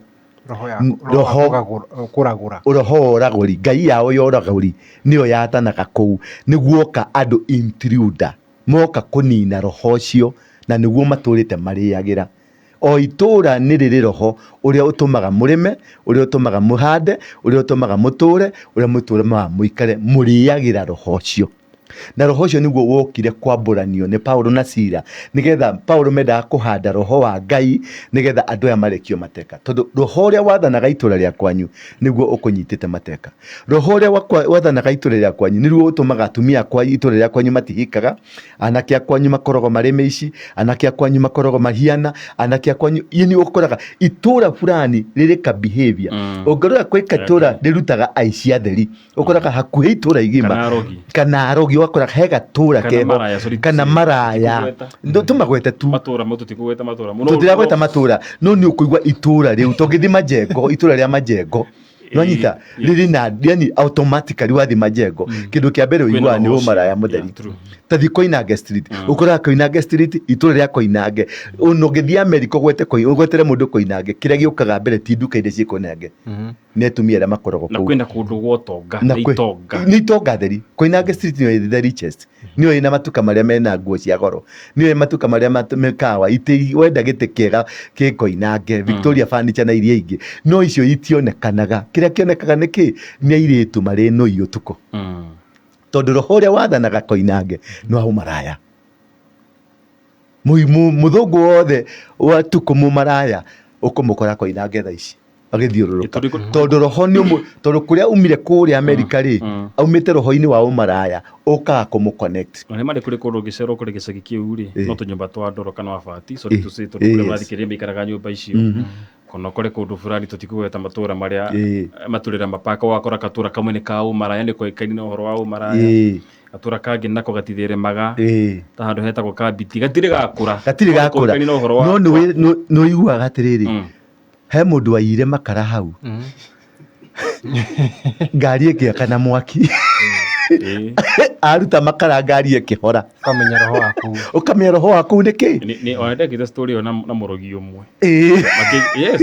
[SPEAKER 5] Roho ya
[SPEAKER 3] roho.
[SPEAKER 5] Kũragũra.
[SPEAKER 3] Roho wa ũragũri, ngai yao ya ũragũri nĩyo yathanaga kũu. Nĩguoka andũ intruder moka kũnina roho ũcio, na nĩguo matũrĩte marĩagĩra. O itũra nĩ rĩrĩ roho ũrĩa ũtũmaga mũrĩme, ũrĩa ũtũmaga mũhande, ũrĩa ũtũmaga mũtũre, ũrĩa mũtũmaga mũikare, mũrĩagĩra roho ũcio. Na roho ũcio nĩguo wokire kwambũranio nĩ Paulo na Sila, nĩgetha Paulo mendaga kũhanda roho wa Ngai nĩgetha andũ aya marekio mateka, tondũ roho ũrĩa wathanaga itũra rĩa kwanyu nĩguo ũkũnyitĩte mateka. Roho ũrĩa wathanaga itũra rĩa kwanyu nĩguo ũtũmaga atumia akwa itũra rĩa kwanyu matihikaga, anake a kwanyu makoragwo marĩ mĩici, anake a kwanyu makoragwo mahiana, anake a kwanyu, yani ũkoraga itũra fulani rĩrĩ ka behavior. Ũngĩrora kwĩ katũra rĩrutaga aici atheri, ũkoraga hakuhĩ itũra igima
[SPEAKER 4] Kana arogi.
[SPEAKER 3] Kana arogi, ũgakora he gatũra
[SPEAKER 4] Kana
[SPEAKER 3] keho.
[SPEAKER 4] maraya, sorry to
[SPEAKER 3] Kana
[SPEAKER 4] say.
[SPEAKER 3] maraya.
[SPEAKER 4] Tũtigũgweta.
[SPEAKER 3] Tũmagwete tu.
[SPEAKER 4] Matũra mo tũtikũgweta matũra mũno.
[SPEAKER 3] Tũtiragweta matũra, no nĩ ũkũigua itũra rĩu tũngĩthiĩ Majengo, itũra rĩa Majengo nwanyita rĩrĩ na, yani automatically wathiĩ Majengo kĩndũ kĩa mbere ũiguaga nĩ
[SPEAKER 4] roho ũcio.
[SPEAKER 3] ũmaraya mũtheri.
[SPEAKER 4] Yeah, true.
[SPEAKER 3] Tathiĩ Koinange Street, ũkoraga Koinange Street, itũra rĩa Koinange, ona ũngĩthiĩ America ũgwete ũgwetere mũndũ Koinange, kĩrĩa gĩũkaga mbere ti nduka iria ciĩ Koinange, nĩ atumia arĩa makoragwo
[SPEAKER 4] Na
[SPEAKER 3] kũu.
[SPEAKER 4] kwĩna kũndũ gwa ũtonga,
[SPEAKER 3] Na
[SPEAKER 4] nĩ itonga.
[SPEAKER 3] Nĩ itonga theri. Koinange Street nĩyo the richest, nĩyo ĩna matuka marĩa mena nguo cia goro, nĩyo ĩ matuka marĩa mĩkawa itĩ, wenda gĩtĩ kĩega kĩ Koinange, Victoria Furniture na iria ingĩ, no icio itionekanaga. Kĩrĩa kĩonekaga nĩ kĩ? Nĩ airĩtu marĩ nũi ũtukũ, tondũ roho ũrĩa wathanaga Koinange nĩ wa ũmaraya. Mũthũngũ wothe wa tukũ mũmaraya ũkũmũkora Koinange thaa ici agĩthiũrũrũka, tondũ roho nĩ ũmwe, tondũ kũrĩa umire kũrĩa Amerika rĩ, aumĩte roho-inĩ wa ũmaraya ũkaga kũmũ connect.
[SPEAKER 4] Na nĩ marĩ kũrĩ kũndũ ũngĩcerwo kũrĩ gĩcagi kĩu rĩ, no tũnyũmba twa ndoro kana mabati, sorry to say, tondũ kũrĩa marathikĩrĩria maikaraga nyũmba icio. Kana ũkore kũndũ fulani tũtikũgweta matũra marĩa matũrĩra mapaka, ũgakora gatũra kamwe nĩ ka ũmaraya, nĩ koĩkaine na ũhoro wa ũmaraya. Gatũra kangĩ nako gatitheremaga, ta handũ hetagwo Kambiti, gatirĩ gakũra.
[SPEAKER 3] Gatirĩ gakũra.
[SPEAKER 4] Koĩkaine na ũhoro wa
[SPEAKER 3] No nĩ ũiguaga atĩrĩrĩ, he mũndũ waiyire makara hau, ngari ĩkĩakana mwaki. Aruta makara, ngari ĩkĩhora.
[SPEAKER 5] Ũkamenya roho waku.
[SPEAKER 3] Ũkamenya roho wa kũu nĩ kĩ.
[SPEAKER 4] Nĩ ona ndekĩte story ĩyo na mũrogi ũmwe. Yes.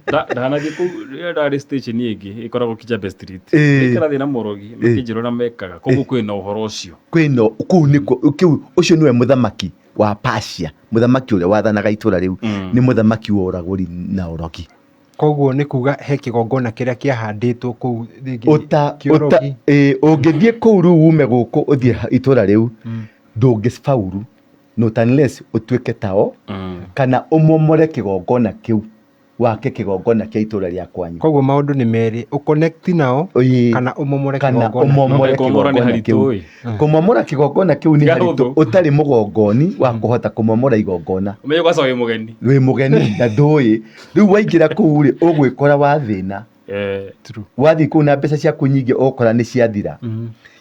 [SPEAKER 4] Ndanathiĩ kũu rĩrĩa ndarĩ station ĩngĩ ĩkoragwo Kijabe Street. Ndĩrathiĩ na mũrogi, makĩnjĩra ũrĩa mekaga. Koguo kwĩna ũhoro ũcio.
[SPEAKER 3] Kwĩna kũu nĩkuo kĩu, ũcio nĩwe mũthamaki wa Persia, mũthamaki ũrĩa wathanaga itũra rĩu. Nĩ mũthamaki wa ũragũri na ũrogi.
[SPEAKER 5] Koguo nĩ kuga he kĩgongona kĩrĩa kĩahandĩtwo kũu rĩngĩ
[SPEAKER 3] ũta ũta
[SPEAKER 5] kĩũrogi.
[SPEAKER 3] Ũngĩthiĩ kũu rĩu, ume gũkũ ũthiĩ itũra rĩu, ndũngĩfaulu not unless ũtuĩke tao kana ũmomore kĩgongona kĩu, wake kĩgongona kĩa itũra rĩa kwanyu.
[SPEAKER 5] Koguo maũndũ nĩ merĩ, ũconnect nao kana ũmomore
[SPEAKER 3] kana
[SPEAKER 5] kĩgongona.
[SPEAKER 3] Ũmomore
[SPEAKER 4] No, kũmomora nĩ
[SPEAKER 3] kĩgongona
[SPEAKER 4] haritũ,
[SPEAKER 3] kĩu.
[SPEAKER 4] ĩ.
[SPEAKER 3] Kũmomora kĩgongona kĩu nĩ
[SPEAKER 4] Tiga
[SPEAKER 3] haritũ.
[SPEAKER 4] hũthũ.
[SPEAKER 3] Ũtarĩ mũgongoni wa kũhota kũmomora igongona.
[SPEAKER 4] Ũmenye kwanza wĩ mũgeni.
[SPEAKER 3] Wĩ mũgeni na ndũĩ, rĩu waingĩra kũu rĩ, ũgwĩkora wa thĩna.
[SPEAKER 5] True.
[SPEAKER 3] Wathiĩ kũu na mbeca ciaku nyingĩ, ũgũkora nĩ ciathira.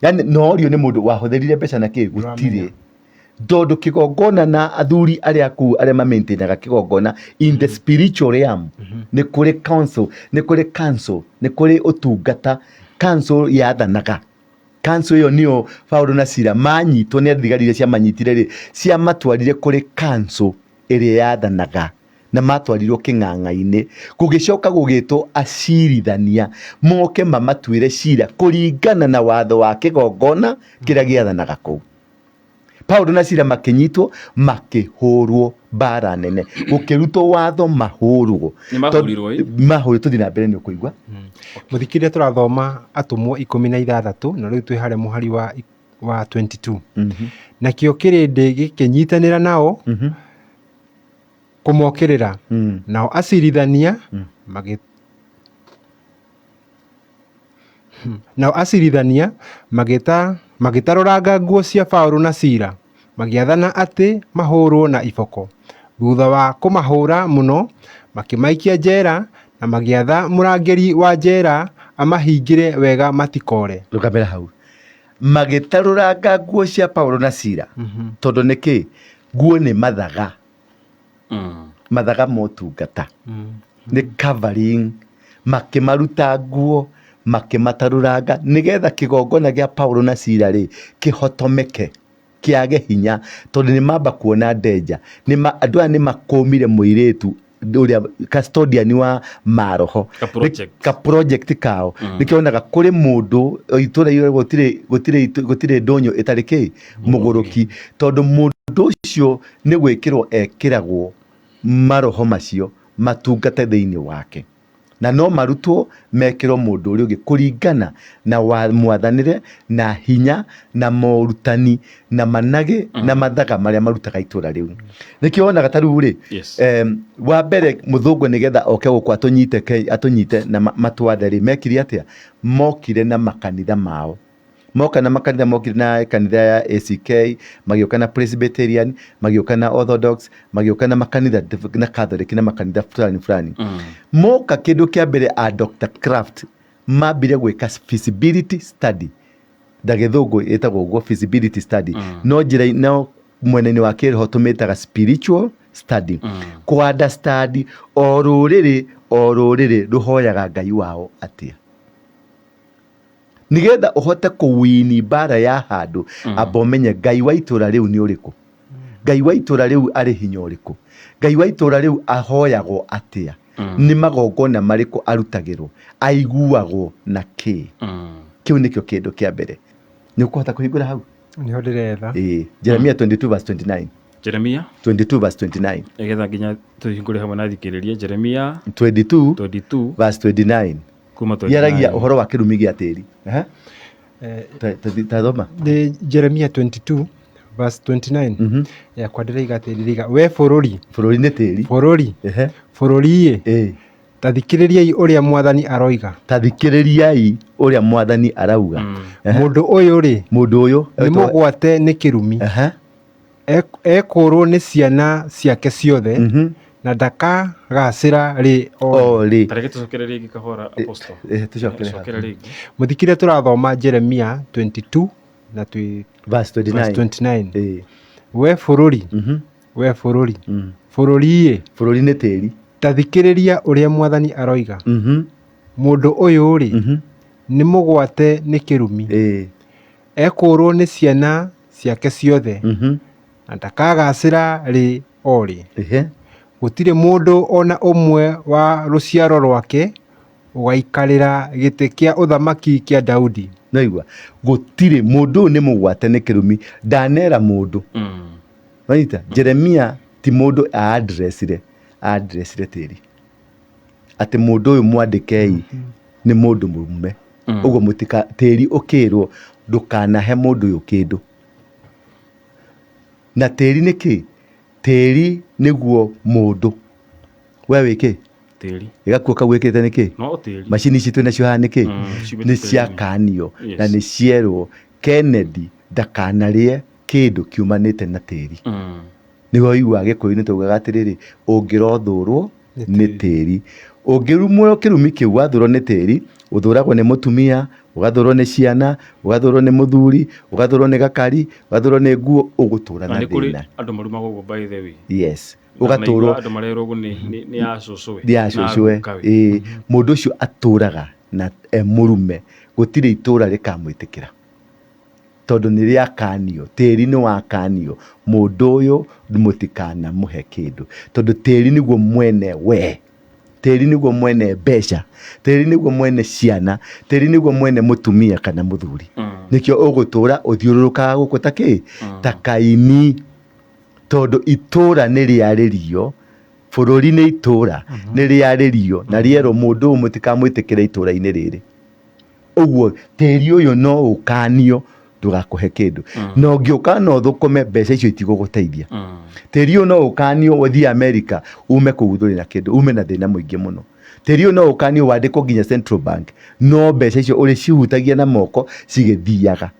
[SPEAKER 3] Yani norio nĩ mũndũ wahũthĩrire mbeca na kĩ gũtirĩ, tondũ kĩgongona na athuri arĩa kũu, arĩa mamaintainaga kĩgongona in the spiritual realm, nĩ kũrĩ council, nĩ kũrĩ council, nĩ kũrĩ ũtungata, council yathanaga. Council ĩyo nĩyo Paulo na Sila manyitwo nĩ thigari iria ciamanyitire rĩ, ciamatwarire kũrĩ council ĩrĩa yathanaga, na matwarirwo kĩng'ang'a-inĩ. Gũgĩcoka gũgĩtwo acirithania moke mamatuĩre cira kũringana na watho wa kĩgongona kĩrĩa gĩathanaga kũu. Paulo na Sila makĩnyitwo, makĩhũrwo mbara nene, gũkĩrutwo watho mahũrwo.
[SPEAKER 4] Nĩ mahũrirwo, ĩ?
[SPEAKER 3] Mahũrirwo. Tũthiĩ na mbere, nĩ ũkũigua.
[SPEAKER 5] Mũthikĩrĩria, tũrathoma Atũmwo 16, na rĩu twĩ harĩa mũhari wa 22. Nakĩo kĩrĩndĩ gĩkĩnyitanĩra nao kũmokĩrĩra, nao acirithania magĩ nao acirithania magĩta magĩtarũranga nguo cia Paũlũ na Sila, magĩathana atĩ mahũrwo na iboko. Thutha wa kũmahũra mũno, makĩmaikia njera na magĩatha mũrangĩri wa njera amahingĩre wega matikoore.
[SPEAKER 3] Rũgamĩra hau. Magĩtarũranga nguo cia Paulo na Sila. Tondũ nĩkĩ? Nguo nĩ mathaga, mathaga motungata, nĩ covering. Makĩmaruta nguo, makĩmatarũranga nĩgetha kĩgongona gĩa Paulo na Sila rĩ kĩhotomeke, kĩage hinya, tondũ nĩ mamba kuona danger. Andũ aya nĩ makũmire mũirĩtu ũrĩa custodian wa maroho.
[SPEAKER 4] Ka project.
[SPEAKER 3] Ka project kao. Nĩkĩo wonaga kũrĩ mũndũ o itũra irĩa gũtirĩ ndũnyũ ĩtarĩ kĩ mũgũrũki, tondũ mũndũ ũcio nĩ gwĩkĩrwo ekĩragwo maroho macio matungate thĩinĩ wake, na no marutwo mekĩrwo mũndũ ũrĩa ũngĩ kũringana na wa mwathanĩre na hinya na morutani na managĩ na mathaga marĩa marutaga itũra rĩu. Nĩkĩo wonaga ta rĩu rĩ, wa mbere mũthũngũ nĩgetha oke gũkũ atũnyite, atũnyite na matwathe rĩ, mekire atĩa? Mokire na makanitha mao. Moka na makanitha, mokire na kanitha ya ACK, magĩũka na Presbyterian, magĩũka na Orthodox, magĩũka na makanitha na Catholic na makanitha fulani fulani. Moka, kĩndũ kĩa mbere a Dr. Kraft mambire gwĩka feasibility study, na gĩthũngũ ĩtagwo ũguo, feasibility study. No njĩra no mwena-inĩ wa kĩroho tũmĩtaga spiritual study, kũ understand o rũrĩrĩ o rũrĩrĩ rũhoyaga Ngai wao atĩa, nigetha ũhote kũwini mbara ya handũ. Amba ũmenye Ngai wa itũra rĩu nĩ ũrĩkũ, Ngai wa itũra rĩu arĩ hinya ũrĩkũ, Ngai wa itũra rĩu ahoyagwo atĩa, nĩ magongona marĩkũ arutagĩrwo, aiguagwo na kĩ. Kĩu nĩkĩo kĩndũ kĩa mbere. Nĩ ũkũhota kũhingũra hau?
[SPEAKER 5] Nĩho ndĩretha.
[SPEAKER 3] Ĩĩ, Jeremia 22 verse 29.
[SPEAKER 4] Jeremia
[SPEAKER 3] 22 verse 29.
[SPEAKER 4] Nĩgetha nginya tũhingũre hamwe na thikĩrĩria, Jeremia
[SPEAKER 3] 22
[SPEAKER 4] 22
[SPEAKER 3] verse 29.
[SPEAKER 4] Kuma 29.
[SPEAKER 3] Yaragia ũhoro wa kĩrumi gĩa tĩri. Ehe. Ta thoma.
[SPEAKER 5] Nĩ Jeremia 22 verse 29. Yakwa ndĩraiga atĩ, ndĩraiga, we bũrũri.
[SPEAKER 3] Bũrũri nĩ tĩri.
[SPEAKER 5] Bũrũri. Bũrũri-ĩ, ta thikĩrĩriai ũrĩa Mwathani aroiga.
[SPEAKER 3] Ta thikĩrĩriai ũrĩa Mwathani arauga.
[SPEAKER 5] Mũndũ ũyũ rĩ,
[SPEAKER 3] Mũndũ ũyũ
[SPEAKER 5] nĩ mũgwate nĩ kĩrumi, ekũũrwo nĩ ciana ciake ciothe. Na ndakagaacĩra rĩ o rĩ.
[SPEAKER 3] O rĩ.
[SPEAKER 4] Ta reke tũcokere rĩngĩ kahora apostle.
[SPEAKER 3] Eh, tũcokere haha.
[SPEAKER 4] Cokera rĩngĩ.
[SPEAKER 5] Mũthikĩrĩria tũrathoma Jeremia 22 na twĩ
[SPEAKER 3] Verse 29.
[SPEAKER 5] verse 29.
[SPEAKER 3] Ĩĩ.
[SPEAKER 5] We bũrũri, we bũrũri, bũrũri-ĩ,
[SPEAKER 3] Bũrũri nĩ tĩri.
[SPEAKER 5] ta thikĩrĩria ũrĩa Mwathani aroiga. Mũndũ ũyũ-rĩ, nĩ mũgwate nĩ kĩrumi,
[SPEAKER 3] Ĩĩ.
[SPEAKER 5] ekũũrwo nĩ ciana ciake ciothe, na ndakagaacĩra rĩ o rĩ.
[SPEAKER 3] Ehe.
[SPEAKER 5] Gũtirĩ mũndũ o na ũmwe wa rũciaro rwake ũgaikarĩra gĩtĩ kĩa ũthamaki kĩa Daudi.
[SPEAKER 3] Naigua gũtirĩ mũndũ ũyũ nĩ mũgwate nĩ kĩrumi ndanera mũndũ wanyita Jeremia ti mũndũ aadressire aadressire tĩri atĩ mũndũ ũyũ mwandĩkei nĩ mũndũ mũrume ũguo mũtika tĩri ũkĩrwo ndũkanahe mũndũ ũyũ kĩndũ na tĩri nĩ kĩ tĩri nĩguo mũndũ we wĩ kĩ
[SPEAKER 4] Tĩri.
[SPEAKER 3] Gĩgakuo kau wĩkĩte nĩ kĩ
[SPEAKER 4] No tĩri.
[SPEAKER 3] Macini ici twĩ nacio haha nĩ kĩ
[SPEAKER 4] Ciumĩte
[SPEAKER 3] nĩ
[SPEAKER 4] tĩri-inĩ.
[SPEAKER 3] ciakanio na
[SPEAKER 4] Yes.
[SPEAKER 3] nĩ cierwo Kennedy ndakanarĩe kĩndũ kiumanĩte na tĩri. Nĩho ũiguaga Gĩkũyũ-inĩ twaugaga atĩrĩrĩ, ũngĩrothũrwo nĩ tĩri. Ũngĩrumwo kĩrumi kĩu wathũrwo nĩ tĩri, ũthũragwo nĩ mũtumia, ũgathũrwo nĩ ciana, ũgathũrwo nĩ mũthuri, ũgathũrwo nĩ gakari, ũgathũrwo nĩ nguo, ũgũtũra
[SPEAKER 4] Na
[SPEAKER 3] na
[SPEAKER 4] nĩ kũrĩ
[SPEAKER 3] thĩna.
[SPEAKER 4] andũ marumagwo ũguo by the way.
[SPEAKER 3] Yes.
[SPEAKER 4] Na
[SPEAKER 3] Ũgatũrwo
[SPEAKER 4] naigua andũ marerwo ũguo nĩ ya cũcũwe.
[SPEAKER 3] nĩ ya cũcũwe.
[SPEAKER 4] Na gukawe.
[SPEAKER 3] Ĩĩ, mũndũ ũcio atũraga na e mũrume, gũtirĩ itũra rĩkamwĩtĩkĩra. Tondũ nĩ rĩakanio, tĩri nĩ wakanio, mũndũ ũyũ mũtikanamũhe kĩndũ. Tondũ tĩri nĩguo mwene we, tĩri nĩguo mwene mbeca, tĩri nĩguo mwene ciana, tĩri nĩguo mwene mũtumia kana mũthuri. Nĩkĩo ũgũtũra ũthiũrũrũkaga gũkũ ta kĩ? Ta kaini. Tondũ itũra nĩ rĩarĩrio, bũrũri nĩ itũra, nĩ rĩarĩrio na rĩerwo mũndũ ũyũ mũtikamwĩtĩkĩre itũra-inĩ rĩrĩ. Ũguo tĩri ũyũ no ũkanio ndũgakũhe kĩndũ. Na ũngĩũka na ũthũkũme mbeca icio itigũgũteithia. Tĩri ũyũ no ũkanio ũthiĩ America ume kũu ndũrĩ na kĩndũ, ume na thĩna mũingĩ mũno. Tĩri ũyũ no ũkanio wandĩkwo nginya Central Bank, no mbeca icio ũrĩcihutagia na moko cigĩthiaga.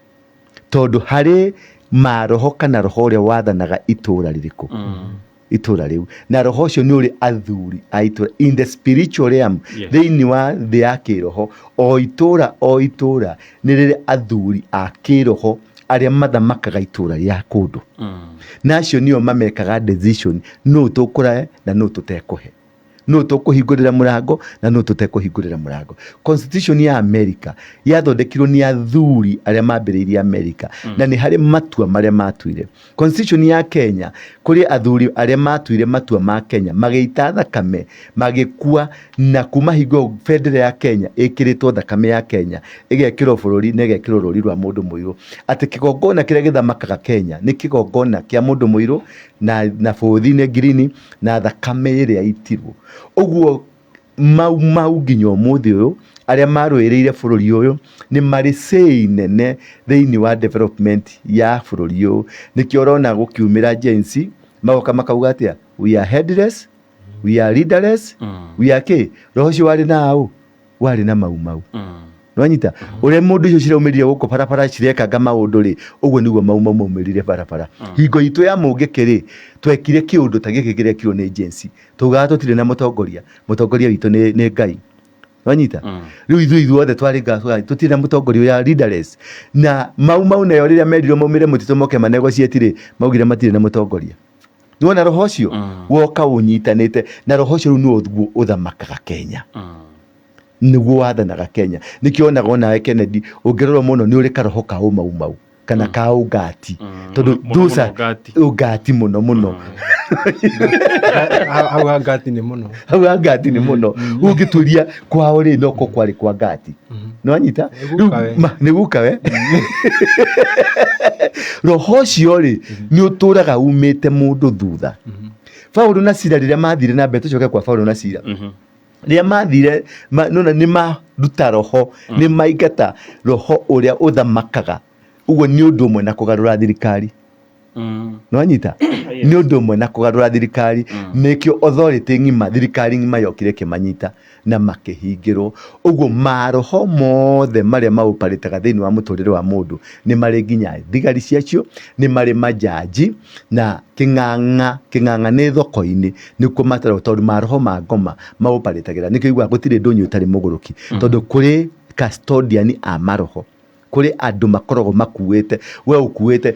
[SPEAKER 3] Tondũ harĩ maroho kana roho ũrĩa wathanaga itũra rĩrĩkũ itũra rĩu na roho ũcio nĩ ũrĩ athuri a itũra in the spiritual realm thĩinĩ wa thĩ ya kĩroho o itũra o itũra nĩ rĩrĩ athuri a kĩroho arĩa mathamakaga itũra rĩa kũndũ na acio nĩo mamekaga decision nũ tũkũrae na nũ tũtekũhe nũ tũkũhingũrĩra mũrango na nũ tũtekũhingũrĩra mũrango. Constitution ya America yathondekirwo nĩ athuri arĩa mambĩrĩirie America na nĩ harĩ matua marĩa matuire. Constitution ya Kenya kũrĩ athuri arĩa matuire matua ma Kenya magĩita thakame magĩkua na kuma hingo ĩyo bendera ya Kenya ĩkĩrĩtwo thakame ya Kenya ĩgekĩrwo bũrũri na ĩgekĩrwo rũri rwa mũndũ mũirũ atĩ kĩgongona kĩrĩa gĩthamakaga Kenya nĩ kĩgongona kĩa mũndũ mũirũ na bũthi nĩ ngirini na thakame ĩrĩa yaitirwo. Ũguo Mau Mau nginya ũmũthĩ ũyũ arĩa marũĩrĩire bũrũri ũyũ nĩ marĩ say nene thĩinĩ wa development ya bũrũri ũyũ. Nĩkĩo ũrona gũkiumĩra Gen Z magoka makauga atĩa, we are headless, we are leaderless, we are kĩ? Roho ũcio warĩ na ũ? Warĩ na Mau Mau. Nĩwanyita? Ũrĩa mũndũ icio ciraumĩrire gũkũ barabara cirekanga maũndũ rĩ, ũguo nĩguo Mau Mau maumĩrire barabara. Hingo itũ ya mũngĩkĩ rĩ, twekire kĩũndũ ta gĩkĩ kĩrekirwo nĩ Gen Z. Twaugaga tũtirĩ na mũtongoria, mũtongoria witũ nĩ Ngai. Nĩwanyita? Rĩu ithuĩ ithuothe twarĩ tũtirĩ na mũtongoria we are leaderless. Na Mau Mau nayo rĩrĩa merirwo maumĩre mũtitũ moke ma negotiate rĩ, maugire matirĩ na mũtongoria. Nĩwona roho ũcio woka ũnyitanĩte na roho ũcio rĩu nĩguo ũthamakaga Kenya. Nĩguo wathanaga Kenya. Nĩkĩo wonaga onawe Kennedy ũngĩrora mũno nĩ ũrĩ karoho ka ũmaumau kana ka ũngati. Tondũ
[SPEAKER 4] Mũno
[SPEAKER 3] those
[SPEAKER 4] mũno
[SPEAKER 3] are
[SPEAKER 4] ũngati.
[SPEAKER 3] ũngati mũno mũno.
[SPEAKER 5] Hau ha ngati nĩ mũno.
[SPEAKER 3] Hau ha ngati nĩ mũno. Ũngĩturia kwao rĩ noko kwarĩ kwa ngati. Nĩwanyita?
[SPEAKER 5] Nĩ gukawe.
[SPEAKER 3] Rĩu nĩ gukawe. Roho ũcio rĩ nĩ ũtũraga umĩte mũndũ thutha. Paulo na Sila rĩrĩa mathire na mbere, tũcoke kwa Paulo na Sila. Rĩrĩa mathire, nĩwona nĩ maruta roho, nĩ maingata roho ũrĩa ũthamakaga. Ũguo nĩ ũndũ ũmwe na kũgarũra thirikari. Nĩwanyita? Nĩ ũndũ ũmwe na kũgarũra thirikari. Nĩkĩo authority ng'ima, thirikari ng'ima yokire ĩkĩmanyita na makĩhingĩrwo. Ũguo maroho mothe marĩa maũparĩtaga thĩinĩ wa mũtũrĩre wa mũndũ nĩ marĩ nginya thigari ciacio, nĩ marĩ manjanji na kĩng'ang'a, kĩng'ang'a nĩ thoko-inĩ nĩkuo mataragwo tondũ maroho ma ngoma maũparĩtagĩra. Nĩkĩo ũiguaga gũtirĩ ndũnyũ ĩtarĩ mũgũrũki tondũ kũrĩ custodian a maroho. Kũrĩ andũ makoragwo makuĩte, we ũkuĩte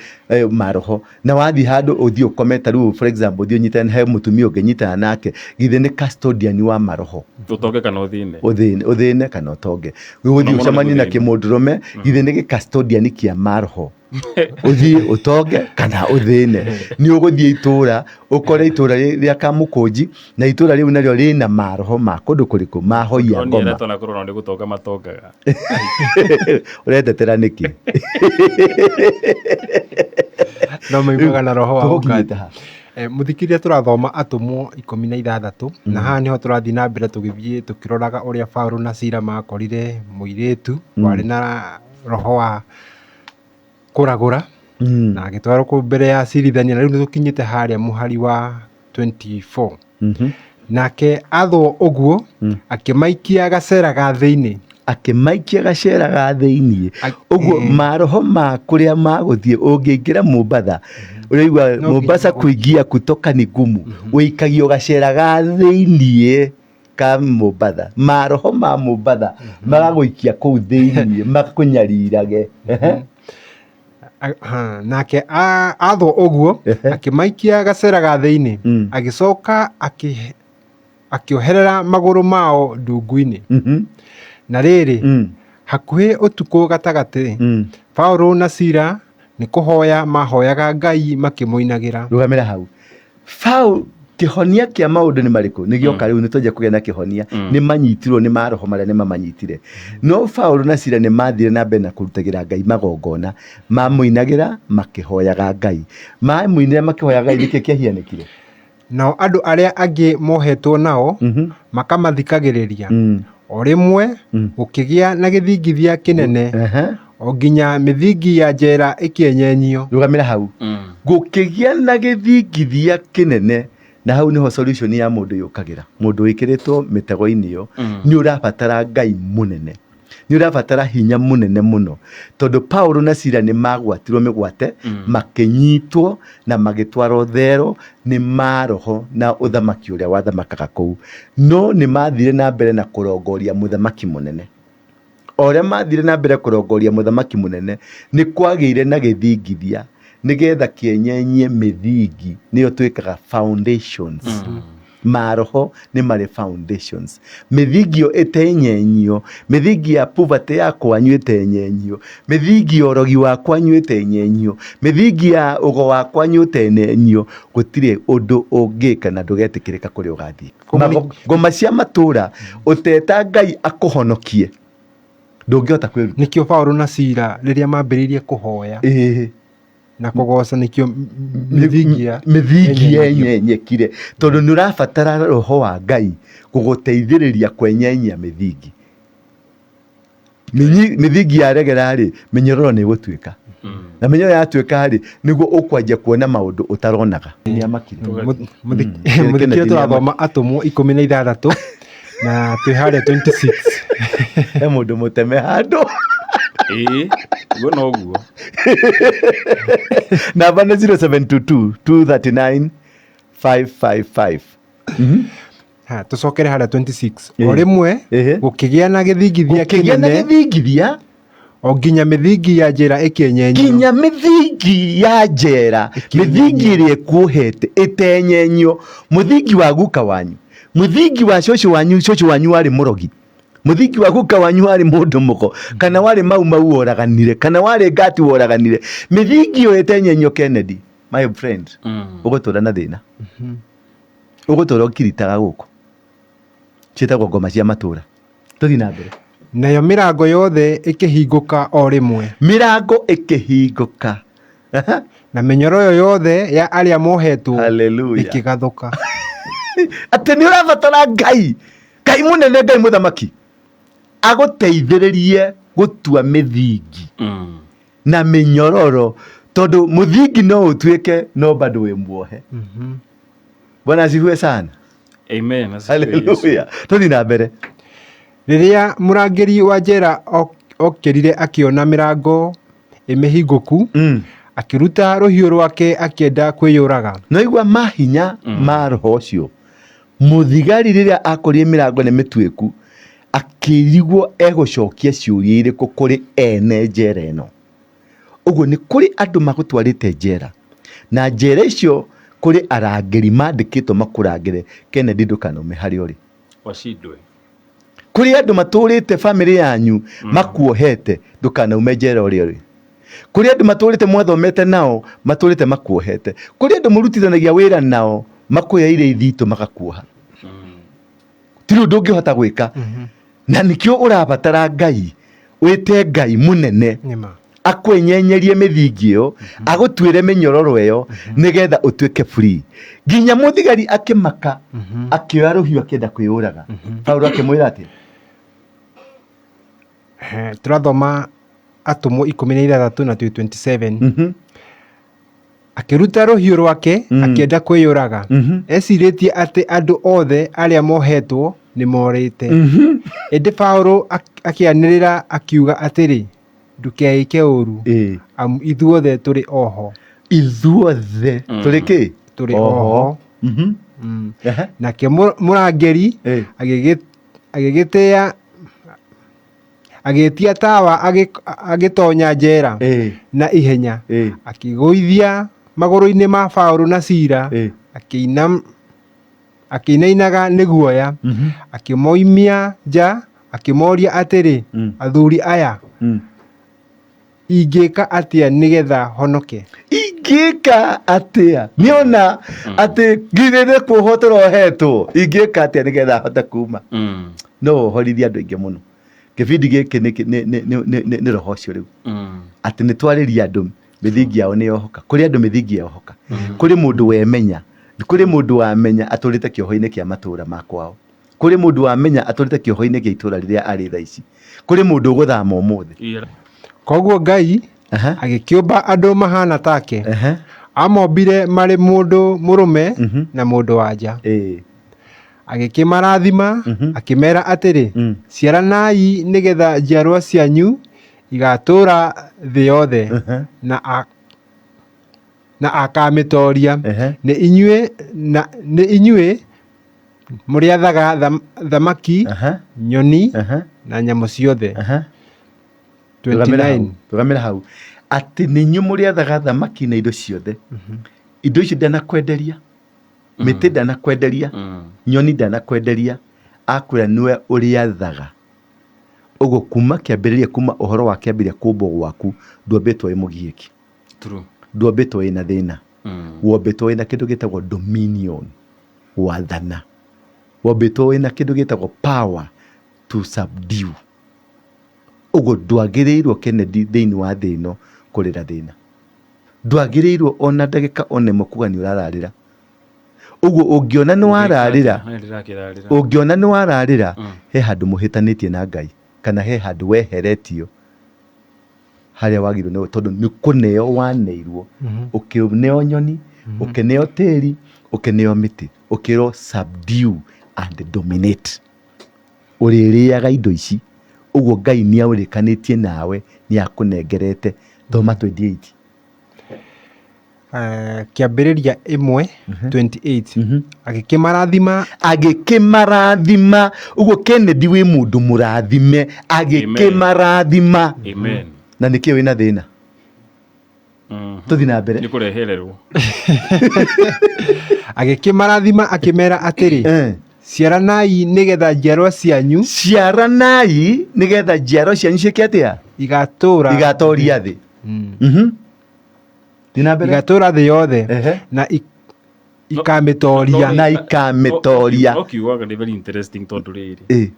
[SPEAKER 3] maroho, na wathiĩ handũ ũthiĩ ũkome ta rĩu for example ũthiĩ ũnyitane he mũtumia ũngĩnyitana nake, githĩ nĩ custodian wa maroho.
[SPEAKER 4] Ũtonge kana ũthĩne.
[SPEAKER 3] Ũthĩne, ũthĩne kana ũtonge. Ũgũthiĩ ũcemanie na kĩmũndũrũme, githĩ nĩ gĩ custodian kĩa maroho. Ũthiĩ ũtonge kana ũthĩne. Nĩ ũgũthiĩ itũra, ũkore itũra rĩa Kamũkũnji, na itũra rĩu narĩo rĩna maroho ma kũndũ kũrĩkũ? Ma hoi a ngoma.
[SPEAKER 4] Twanakũrora nĩ gũtonga matongaga.
[SPEAKER 3] Ũretetera nĩkĩ?
[SPEAKER 5] No maimaga na roho wa
[SPEAKER 3] Tũgũkinyĩte
[SPEAKER 5] ũkati.
[SPEAKER 3] ha?
[SPEAKER 5] Mũthikĩrĩria tũrathoma atũmwo 16 na haha nĩho tũrathiĩ na mbere tũgĩthiĩ tũkĩroraga ũrĩa Paũlũ na Sila makorire mũirĩtu warĩ na roho wa kũragũra na agĩtwarwo kũu mbere ya acirithania na rĩu nĩ tũkinyĩte harĩa mũhari wa 24. Nake athwo ũguo akĩmaikia gacera ga thĩinĩ.
[SPEAKER 3] Akĩmaikia gacera ga thĩinĩ. Ũguo maroho ma kũrĩa magũthiĩ ũngĩingĩra Mombatha, ũraigua
[SPEAKER 5] No nginya
[SPEAKER 3] Mombasa kuingia kutoka ni gumu, ũikagio gacera ga thĩinĩ ka Mombatha. Maroho ma Mombatha magagũikia kũu thĩinĩ makũnyarirage.
[SPEAKER 5] Nake athwo ũguo akĩmaikia gacera ga thĩinĩ, agĩcoka akĩoherera magũrũ mao ndungu-inĩ. Na rĩrĩ, hakuhĩ ũtukũ gatagatĩ, Paũlũ na Sila nĩ kũhoya mahoyaga Ngai makĩmũinagĩra.
[SPEAKER 3] Rũgamĩra hau. Paul, kĩhonia kĩa maũndũ nĩ marĩkũ? Nĩ gĩoka rĩu nĩ twanjia kũgĩa na kĩhonia. Nĩ manyitirwo nĩ maroho marĩa nĩ mamanyitire. No Paul na Sila nĩ mathire na mbere na kũrutagĩra Ngai magongona. Mamũinagĩra makĩhoyaga Ngai. Mamũinĩra makĩhoyaga Ngai nĩkĩ kĩahianĩkire?
[SPEAKER 5] Nao andũ arĩa angĩ mohetwo nao makamathikagĩrĩria. O rĩmwe gũkĩgĩa na gĩthingithia kĩnene, o nginya mĩthingi ya njera ĩkĩenyenyio.
[SPEAKER 3] Rũgamĩra hau. Gũkĩgĩa na gĩthingithia kĩnene, na hau nĩho solution ya mũndũ yũkagĩra. Mũndũ wĩkĩrĩtwo mĩtego-inĩ ĩyo, nĩ ũrabatara Ngai mũnene. Nĩ ũrabatara hinya mũnene mũno. Tondũ Paulo na Sila nĩ magwatirwo mĩgwate, makĩnyitwo na magĩtwarwo thero nĩ maroho na ũthamaki ũrĩa wathamakaga kũu. No nĩ mathire na mbere na kũrongoria mũthamaki mũnene. O ũrĩa mathire na mbere kũrongoria mũthamaki mũnene, nĩ kwagĩire na gĩthingithia nĩgetha kĩenyenyie mĩthingi, nĩyo twĩkaga foundations. Maroho nĩ marĩ foundations. Mĩthingi ĩyo ĩtenyenyio, mĩthingi ya poverty ya kwanyu ĩtenyenyio, mĩthingi ya ũrogi wa kwanyu ĩtenyenyio, mĩthingi ya ũgo wa kwanyu ĩtenyenyio, gũtirĩ ũndũ ũngĩka na ndũgetĩkĩrĩka kũrĩa ũgathiĩ. Ngoma cia matũra, ũteta Ngai akũhonokie, ndũngĩhota kwĩruta.
[SPEAKER 5] Nĩkĩo Paũlũ na Sila rĩrĩa mambĩrĩirie kũhoya na kũgoca nĩkĩo mĩthingi ya
[SPEAKER 3] mĩthingi yenyenyekire, tondũ nĩ ũrabatara roho wa Ngai gũgũteithĩrĩria kwenyenyia mĩthingi. Mĩthingi yaregera rĩ, mĩnyororo nĩ ĩgũtuĩka. Na mĩnyororo yatuĩka rĩ, nĩguo ũkwanjia kuona maũndũ ũtaronaga. Nĩamakire.
[SPEAKER 5] Mũthikĩrĩria tũrathoma atũmwo 16 na twĩ harĩa 26.
[SPEAKER 3] He mũndũ mũteme handũ.
[SPEAKER 4] Ĩĩ, ũguo noguo.
[SPEAKER 3] Namba nĩ 0722 239 555.
[SPEAKER 5] Ha, tũcokere harĩa 26. O rĩmwe gũkĩgĩa na gĩthingithia
[SPEAKER 3] Gũkĩgĩa na
[SPEAKER 5] kĩnene
[SPEAKER 3] gĩthingithia
[SPEAKER 5] o nginya mĩthingi ya njera ĩkĩenyenyio.
[SPEAKER 3] Nginya mĩthingi ya njera, mĩthingi ĩrĩa ĩkuohete ĩtenyenyio. Mũthingi wa guka wanyu, mũthingi wa cũcũ wanyu, cũcũ wanyu warĩ mũrogi, mũthingi wa guka wanyu warĩ mũndũ mũgo, kana warĩ mau mau woraganire, kana warĩ ngati woraganire. Mĩthingi ĩyo ĩtenyenyio, Kennedy, my friend, ũgũtũra na thĩna. Ũgũtũra ũkiritaga gũkũ. Ciĩtagwo ngoma cia matũra. Tũthiĩ na mbere.
[SPEAKER 5] Nayo mĩrango yothe ĩkĩhingũka o rĩmwe.
[SPEAKER 3] Mĩrango ĩkĩhingũka.
[SPEAKER 5] Na mĩnyororo yothe ya arĩa mohetwo
[SPEAKER 3] Hallelujah.
[SPEAKER 5] ĩkĩgathũka.
[SPEAKER 3] Atĩ nĩ ũrabatara Ngai, Ngai mũnene, Ngai mũthamaki agũteithĩrĩrie gũtua mĩthingi na mĩnyororo, Tondũ mũthingi no ũtuĩke no bado wĩ muohe. Bwana asifiwe sana.
[SPEAKER 4] Amen. Asifiwe Yesu.
[SPEAKER 3] Haleluya. Tũthiĩ na mbere.
[SPEAKER 5] Rĩrĩa mũrangĩri wa njera okĩrire akĩona mĩrango ĩmĩhingũku, akĩruta rũhiũ rwake akĩenda kwĩyũraga.
[SPEAKER 3] Naigua mahinya ma roho ũcio. Mũthigari rĩrĩa akorire mĩrango nĩ mĩtuĩku, akĩrigwo egũcokia ciũria irĩkũ kũrĩ ene njera ĩno. Ũguo nĩ kũrĩ andũ magũtwarĩte njera, na njera icio kũrĩ arangĩri mandĩkĩtwo makũrangĩre Kennedy ndũkanaume harĩa ũrĩ.
[SPEAKER 4] Washindwe.
[SPEAKER 3] Kũrĩ andũ matũrĩte bamĩrĩ yanyu makuohete ndũkanaume njera ũrĩa ũrĩ. Kũrĩ andũ matũrĩte mwathomete nao matũrĩte makuohete. Kũrĩ andũ mũrutithanagia wĩra nao makuoyeire ithitũ magakuoha. Gũtirĩ ũndũ ũngĩhota gwĩka. Na nĩkĩo ũrabatara Ngai, wĩte Ngai mũnene
[SPEAKER 5] Nĩma.
[SPEAKER 3] akwenyenyerie mĩthingi ĩyo, agũtuĩre mĩnyororo ĩyo nĩgetha ũtuĩke free. Nginya mũthigari akĩmaka, akĩoya rũhiũ akĩenda kwĩyũraga. Paulo akĩmwĩra atĩa?
[SPEAKER 5] Tũrathoma Atũmwo 16 na twĩ 27. Akĩruta rũhiũ rwake akĩenda kwĩyũraga. Ecirĩtie atĩ andũ othe arĩa mohetwo nĩ morĩte. Ĩndĩ Paũlũ akĩanĩrĩra akiuga atĩrĩ, Ndũkeĩke ũũru, amu ithuothe tũrĩ o ho.
[SPEAKER 3] Ithuothe tũrĩ kĩ?
[SPEAKER 5] Tũrĩ o ho. Nake mũrangĩri agĩgĩtĩa agĩtia tawa agĩtonya njera na ihenya, akĩgũithia magũrũ-inĩ ma Paũlũ na Sila, akĩinainaga nĩ guoya, akĩmoimia nja, akĩmoria atĩrĩ, Athuri aya, ingĩka atĩa nĩgetha honoke?
[SPEAKER 3] Ingĩka atĩa? Nĩona atĩ nginya nĩ kuohwo tũrohetwo, ingĩka atĩa nĩgetha hote kuma? No ũhorithie andũ aingĩ mũno. Kĩbindi gĩkĩ nĩ roho ũcio rĩu. Atĩ nĩ twarĩria andũ mĩthingi yao nĩ yohoka. Kũrĩ andũ mĩthingi yohoka. Kũrĩ mũndũ wemenya. Kũrĩ mũndũ wamenya atũrĩte kĩoho-inĩ kĩa matũra ma kwao. Kũrĩ mũndũ wamenya atũrĩte kĩoho-inĩ kĩa itũra rĩrĩa arĩ thaa ici. Kũrĩ mũndũ ũgũthama ũmũthĩ.
[SPEAKER 5] Koguo Ngai agĩkĩũmba andũ mahana take. Amombire marĩ mũndũ mũrũme na mũndũ wa nja. Agĩkĩmarathima, akĩmera atĩrĩ, Ciaranai nĩgetha njiarwa cianyu igatũũra thĩ yothe, na akamĩtooria. Nĩ inyuĩ na nĩ inyuĩ mũrĩathaga thamaki, nyoni na nyamũ ciothe. 29.
[SPEAKER 3] Tũgamĩra hau. Atĩ nĩ inyuĩ mũrĩathaga thamaki na indo ciothe. Indo icio ndanakwenderia. Mĩtĩ ndanakwenderia. Nyoni ndanakwenderia. Akwĩra nĩwe ũrĩathaga. Ũguo kuma kĩambĩrĩria, kuma ũhoro wa kĩambĩrĩria kũmbwo gwaku, ndwombĩtwo wĩ mũgiĩki. Ndwombĩtwo wĩna thĩna. Wombĩtwo wĩna kĩndũ gĩtagwo dominion, gwathana. Wombĩtwo wĩna kĩndũ gĩtagwo power to subdue. Ũguo ndwagĩrĩirwo Kennedy thĩinĩ wa thĩ ĩno kũrĩra thĩna. Ndwagĩrĩirwo ona ndagĩka ona ĩmwe kuga nĩ ũrararĩra. Ũguo ũngĩona nĩ wararĩra, ũngĩona nĩ wararĩra, he handũ mũhĩtanĩtie na Ngai, kana he handũ weheretio harĩa wagĩrĩirwo nĩ, tondũ nĩ kũneo waneirwo, ũkĩneo nyoni, ũkĩneo tĩri, ũkĩneo mĩtĩ, ũkĩrwo subdue and dominate. Ũrĩrĩaga indo ici, ũguo Ngai nĩ aũrĩkanĩtie nawe, nĩ akũnengerete. Thoma 28.
[SPEAKER 5] Kĩambĩrĩria ĩmwe 28 agĩkĩmarathima
[SPEAKER 3] Agĩkĩmarathima. Ũguo Kennedy wĩ mũndũ mũrathime, agĩkĩmarathima.
[SPEAKER 4] Amen.
[SPEAKER 3] Na nĩkĩ wĩna thĩna? Tũthiĩ na mbere.
[SPEAKER 4] Nĩ kũrehererwo.
[SPEAKER 5] Agĩkĩmarathima akĩmera atĩrĩ, Ciaranai nĩgetha njiarwa cianyu
[SPEAKER 3] Ciaranai nĩgetha njiarwa cianyu ciĩke atĩa?
[SPEAKER 5] Igatũra
[SPEAKER 3] Igatoria thĩ. Thiĩ na mbere.
[SPEAKER 5] Igatũra thĩ yothe na ikamĩtoria.
[SPEAKER 3] Na ikamĩtoria.
[SPEAKER 4] No kiugo anga nĩ very interesting tondũ rĩrĩ.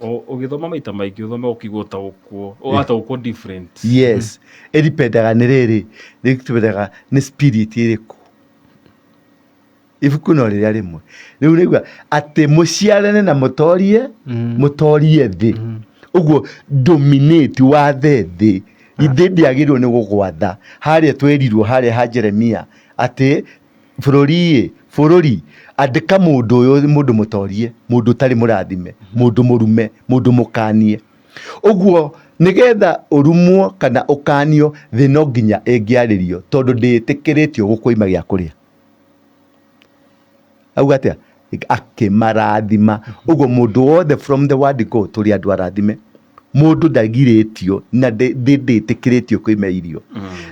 [SPEAKER 4] Ũgĩthoma maita maingĩ ũthome ũkigwo ũtaũkwo, ũgataũkwo different.
[SPEAKER 3] Yes. Ĩdipendaga nĩ rĩrĩ, ĩdipendaga nĩ spirit ĩrĩkũ. Ibuku no rĩrĩa rĩmwe. Rĩu rĩuga atĩ mũciarane na mũtorie, mũtorie thĩ. Ũguo dominate wathe thĩ. Thĩ ndĩagĩrĩirwo nĩ gũgwatha. Harĩa twerirwo harĩa ha Jeremia atĩ bũrũri-ĩ, bũrũri, andĩka mũndũ ũyũ mũndũ mũtorie, mũndũ ũtarĩ mũrathime, mũndũ mũrume, mũndũ mũkanie. Ũguo nĩgetha ũrumwo kana ũkanio, thĩ no nginya ĩngĩarĩrio tondũ ndĩtĩkĩrĩtio gũkũima gĩa kũrĩa. Auga atĩa? Akĩmarathima. Ũguo mũndũ wothe from the word go tũrĩ andũ arathime. Mũndũ ndagirĩtio na thĩ ndĩtĩkĩrĩtio kũima irio.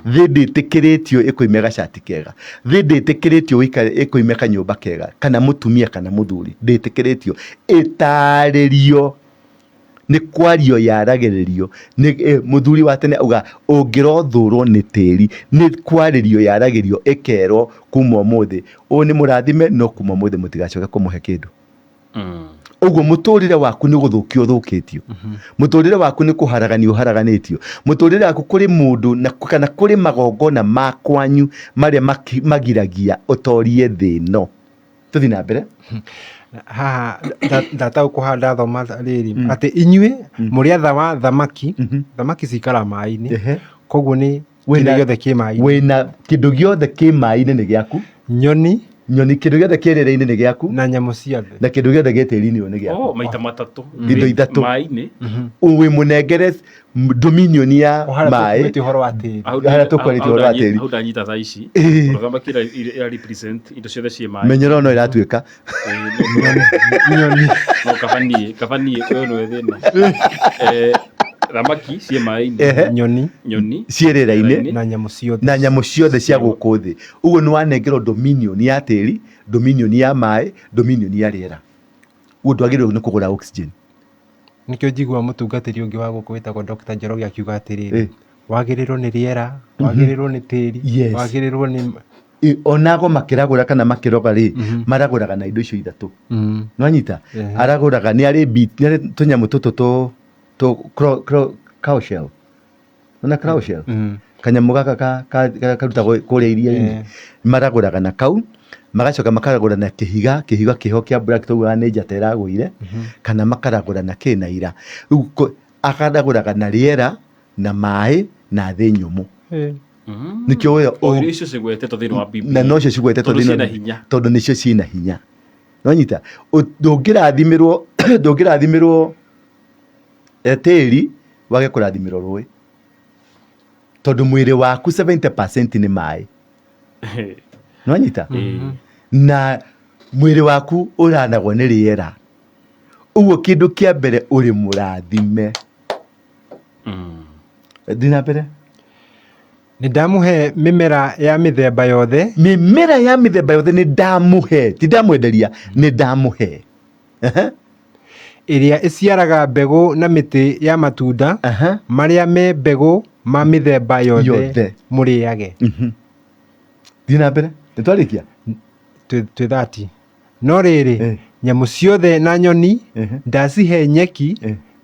[SPEAKER 3] Thĩ ndĩtĩkĩrĩtio ĩkũime gacati kega. Thĩ ndĩtĩkĩrĩtio ũikare ĩkũime kanyũmba kega kana mũtumia kana mũthuri ndĩtĩkĩrĩtio. Ĩtarĩrio nĩ kwario yaragĩrĩrio nĩ mũthuri wa tene auga ũngĩrothũrwo nĩ tĩri nĩ kwarĩrio yaragĩrio ĩkerwo kuma ũmũthĩ ũyũ nĩ mũrathime no kuma ũmũthĩ mũtigacoke kũmũhe kĩndũ. Ũguo mũtũrĩre waku nĩ gũthũkio ũthũkĩtio. Mũtũrĩre waku nĩ kũharaganio ũharaganĩtio. Mũtũrĩre waku kũrĩ mũndũ na kana kũrĩ magongona ma kwanyu marĩa magiragia ũtorie thĩ ĩno. Tũthiĩ na mbere.
[SPEAKER 5] Haha ndataũkwo haha ndathoma rĩrĩ atĩ inyuĩ mũrĩ atha wa thamaki, thamaki cikaraga maĩ-inĩ, koguo nĩ kĩndũ gĩothe kĩ maĩ-inĩ.
[SPEAKER 3] Wĩna kĩndũ gĩothe kĩ maĩ-inĩ nĩ gĩaku.
[SPEAKER 5] Nyoni.
[SPEAKER 3] Nyoni, kĩndũ gĩothe kĩ rĩera-inĩ nĩ gĩaku.
[SPEAKER 5] Na nyamũ ciothe.
[SPEAKER 3] Na kĩndũ gĩothe gĩ tĩri-inĩ ũyũ nĩ gĩaku.
[SPEAKER 4] Oh, maita matatũ.
[SPEAKER 3] Indo ithatũ.
[SPEAKER 4] Maĩ-inĩ.
[SPEAKER 3] Wĩ mũnengere dominion ya
[SPEAKER 5] O harĩa
[SPEAKER 3] maĩ.
[SPEAKER 5] tũkuĩte ũhoro wa tĩri.
[SPEAKER 3] Harĩa tũkwarĩtie ũhoro wa tĩri.
[SPEAKER 4] Hau ndanyita thaa ici. Tondũ thamaki ĩra represent indo ciothe ciĩ maĩ.
[SPEAKER 3] Menyera no ĩratuĩka.
[SPEAKER 5] Nyoni.
[SPEAKER 4] No kaba niĩ, kaba niĩ ũyũ nĩwe thĩna. Thamaki ciĩ maĩ-inĩ.
[SPEAKER 5] Nyoni.
[SPEAKER 4] Nyoni.
[SPEAKER 3] Ciĩ rĩera-inĩ.
[SPEAKER 5] Na nyamũ ciothe.
[SPEAKER 3] Na nyamũ ciothe cia gũkũ thĩ. Ũguo nĩ wanengerwo dominion ya tĩri, dominion ya maĩ, dominion ya rĩera. Ũguo ndwagĩrĩirwo nĩ kũgũra oxygen.
[SPEAKER 5] Nĩkĩo njiguaga mũtungatĩri ũngĩ wa gũkũ wĩtagwo Dr. Njoroge akiuga atĩrĩrĩ, wagĩrĩrwo nĩ rĩera, wagĩrĩrwo nĩ tĩri, wagĩrĩrwo nĩ...
[SPEAKER 3] Onago makĩragũra kana makĩroga rĩ, maragũraga na indo icio ithatũ. Nĩwanyita? Aragũraga nĩ arĩ nĩ arĩ tũnyamũ tũtũ tũ cow shell. Nĩwona cow shell? Kanyamũ gaka karutagwo kũrĩa iria-inĩ. Maragũraga na kau, magacoka makaragũra na kĩhiga, kĩhiga kĩho kĩa black taugaga nĩ njata ĩragũire, kana makaragũra na kĩ na ira. Rĩu akaragũraga na rĩera, na maĩ, na thĩ nyũmũ. Nĩkĩo we
[SPEAKER 4] O irio icio cigwetetwo thĩinĩ wa Bibilia.
[SPEAKER 3] Na nocio cigwetetwo
[SPEAKER 4] Tondũ
[SPEAKER 3] thĩinĩ wa
[SPEAKER 4] ciĩna
[SPEAKER 3] Bibilia.
[SPEAKER 4] hinya.
[SPEAKER 3] Tondũ nĩcio ciĩna hinya. Nĩwanyita? Ndũngĩrathimĩrwo ndũngĩrathimĩrwo tĩri wage kũrathimĩrwo rũĩ. Tondũ mwĩrĩ waku 70% nĩ maĩ. Nĩwanyita? Na mwĩrĩ waku ũranagwo nĩ rĩera. Ũguo kĩndũ kĩa mbere ũrĩ mũrathime. Thiĩ na mbere.
[SPEAKER 5] Nĩ ndamũhe mĩmera ya mĩthemba yothe.
[SPEAKER 3] Mĩmera ya mĩthemba yothe nĩ ndamũhe, ti ndamwenderia, nĩ ndamũhe.
[SPEAKER 5] Ĩrĩa ĩciaraga mbegũ na mĩtĩ ya matunda marĩa me mbegũ ma mĩthemba yothe
[SPEAKER 3] Yothe.
[SPEAKER 5] mũrĩage.
[SPEAKER 3] Thiĩ na mbere, nĩ twarĩkia?
[SPEAKER 5] Twĩ thati. No rĩrĩ, nyamũ ciothe na nyoni ndacihe nyeki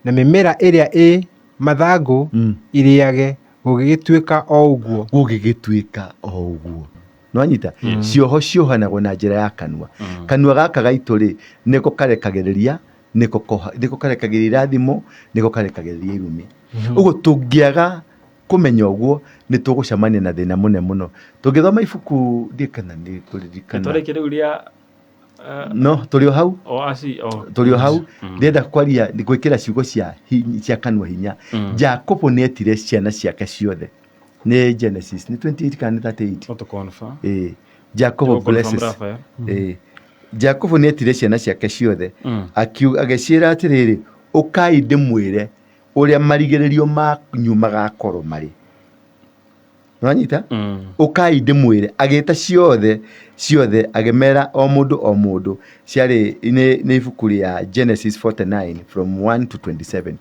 [SPEAKER 5] na mĩmera ĩrĩa ĩ mathangũ irĩage, gũgĩgĩtuĩka o ũguo.
[SPEAKER 3] Gũgĩgĩtuĩka o ũguo. Nĩwanyita? Cioho ciohanagwo na njĩra ya kanua. Kanua gaka gaitũ rĩ, nĩko karekagĩrĩria, nĩko nĩko karekagĩrĩria irathimo, nĩko karekagĩrĩria irumi. Ũguo tũngĩaga kũmenya ũguo, nĩ tũgũcemania na thĩna mũnene mũno. Tũngĩthoma ibuku, ndiũĩ kana nĩ ngũririkana.
[SPEAKER 4] Nĩtwarĩkia rĩu rĩa
[SPEAKER 3] No, tũrĩ o hau.
[SPEAKER 4] O aci, o.
[SPEAKER 3] Tũrĩ o hau. Ndĩrenda kwaria, gwĩkĩra ciugo cia kanua hinya. Jakubu nĩ etire ciana ciake ciothe. Nĩ Genesis, nĩ 28 kana nĩ 38?
[SPEAKER 4] No tũ confirm.
[SPEAKER 3] Jakubu
[SPEAKER 4] Tũ confirm
[SPEAKER 3] blesses.
[SPEAKER 4] Raphael.
[SPEAKER 3] Jakubu nĩ etire ciana ciake ciothe. Agĩciĩra atĩrĩrĩ, ũkai ndĩmwĩre ũrĩa marigĩrĩrio manyu magakorwo marĩ. Nĩwanyita? Ũkai ndĩmwĩre. Agĩta ciothe, ciothe, agĩmera o mũndũ o mũndũ. Ciarĩ nĩ ibuku rĩa Genesis 49 from 1 to 27.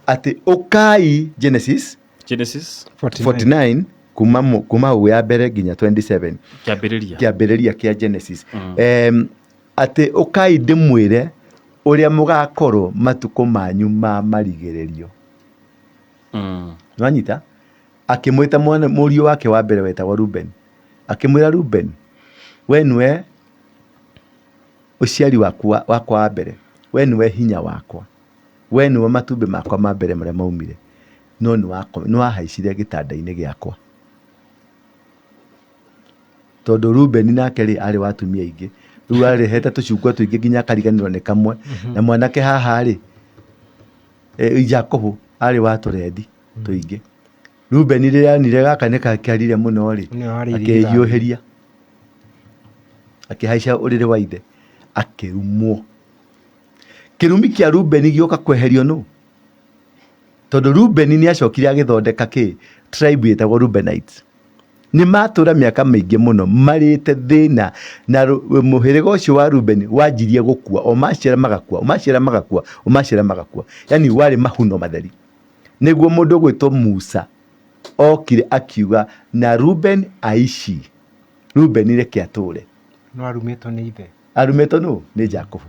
[SPEAKER 3] Atĩ ũkai Genesis
[SPEAKER 4] Genesis
[SPEAKER 3] 49 kuma hau ya mbere nginya 27.
[SPEAKER 4] Kĩambĩrĩria.
[SPEAKER 3] Kĩambĩrĩria kĩa Genesis. Atĩ ũkai ndĩmwĩre ũrĩa mũgakorwo matukũ manyu ma marigĩrĩrio. Nĩwanyita? Akĩmwĩta mũriũ wake wa mbere wetagwo Reuben. Akĩmwĩra Reuben, we nĩwe ũciari wakwa wa mbere, we nĩwe hinya wakwa, we nĩwe matumbĩ makwa ma mbere marĩa maumire. No nĩ wahaicire gĩtanda-inĩ gĩakwa. Tondũ Rubeni nake rĩ, arĩ wa atumia aingĩ. Rĩu arehete tũcungwa tũingĩ nginya akariganĩrwo nĩ kamwe. Na mwanake haha rĩ, Jakubu arĩ wa tũrendi tũingĩ. Rubeni rĩrĩa onire gaka nĩ gakarire mũno rĩ,
[SPEAKER 5] Nĩwe warĩ irigithathi.
[SPEAKER 3] akĩhiũhĩria, akĩhaica ũrĩrĩ wa ithe, akĩrumwo. Kĩrumi kĩa Rubeni gĩoka kweherio nũ? Tondũ Rubeni nĩ acokire agĩthondeka kĩ? Tribe ĩtagwo Rubenites. Nĩ matũra mĩaka mĩingĩ mũno marĩte thĩna na mũhĩrĩga ũcio wa Rubeni wanjirie gũkua, o maciara magakua, o maciara magakua, o maciara magakua. Yani warĩ mahuno matheri. Nĩguo mũndũ ũgwĩtwo Musa okire akiuga na Ruben aici, Rubeni reke atũre.
[SPEAKER 5] No arumĩtwo nĩ ithe.
[SPEAKER 3] Arumĩtwo nũ? Nĩ Jakubu.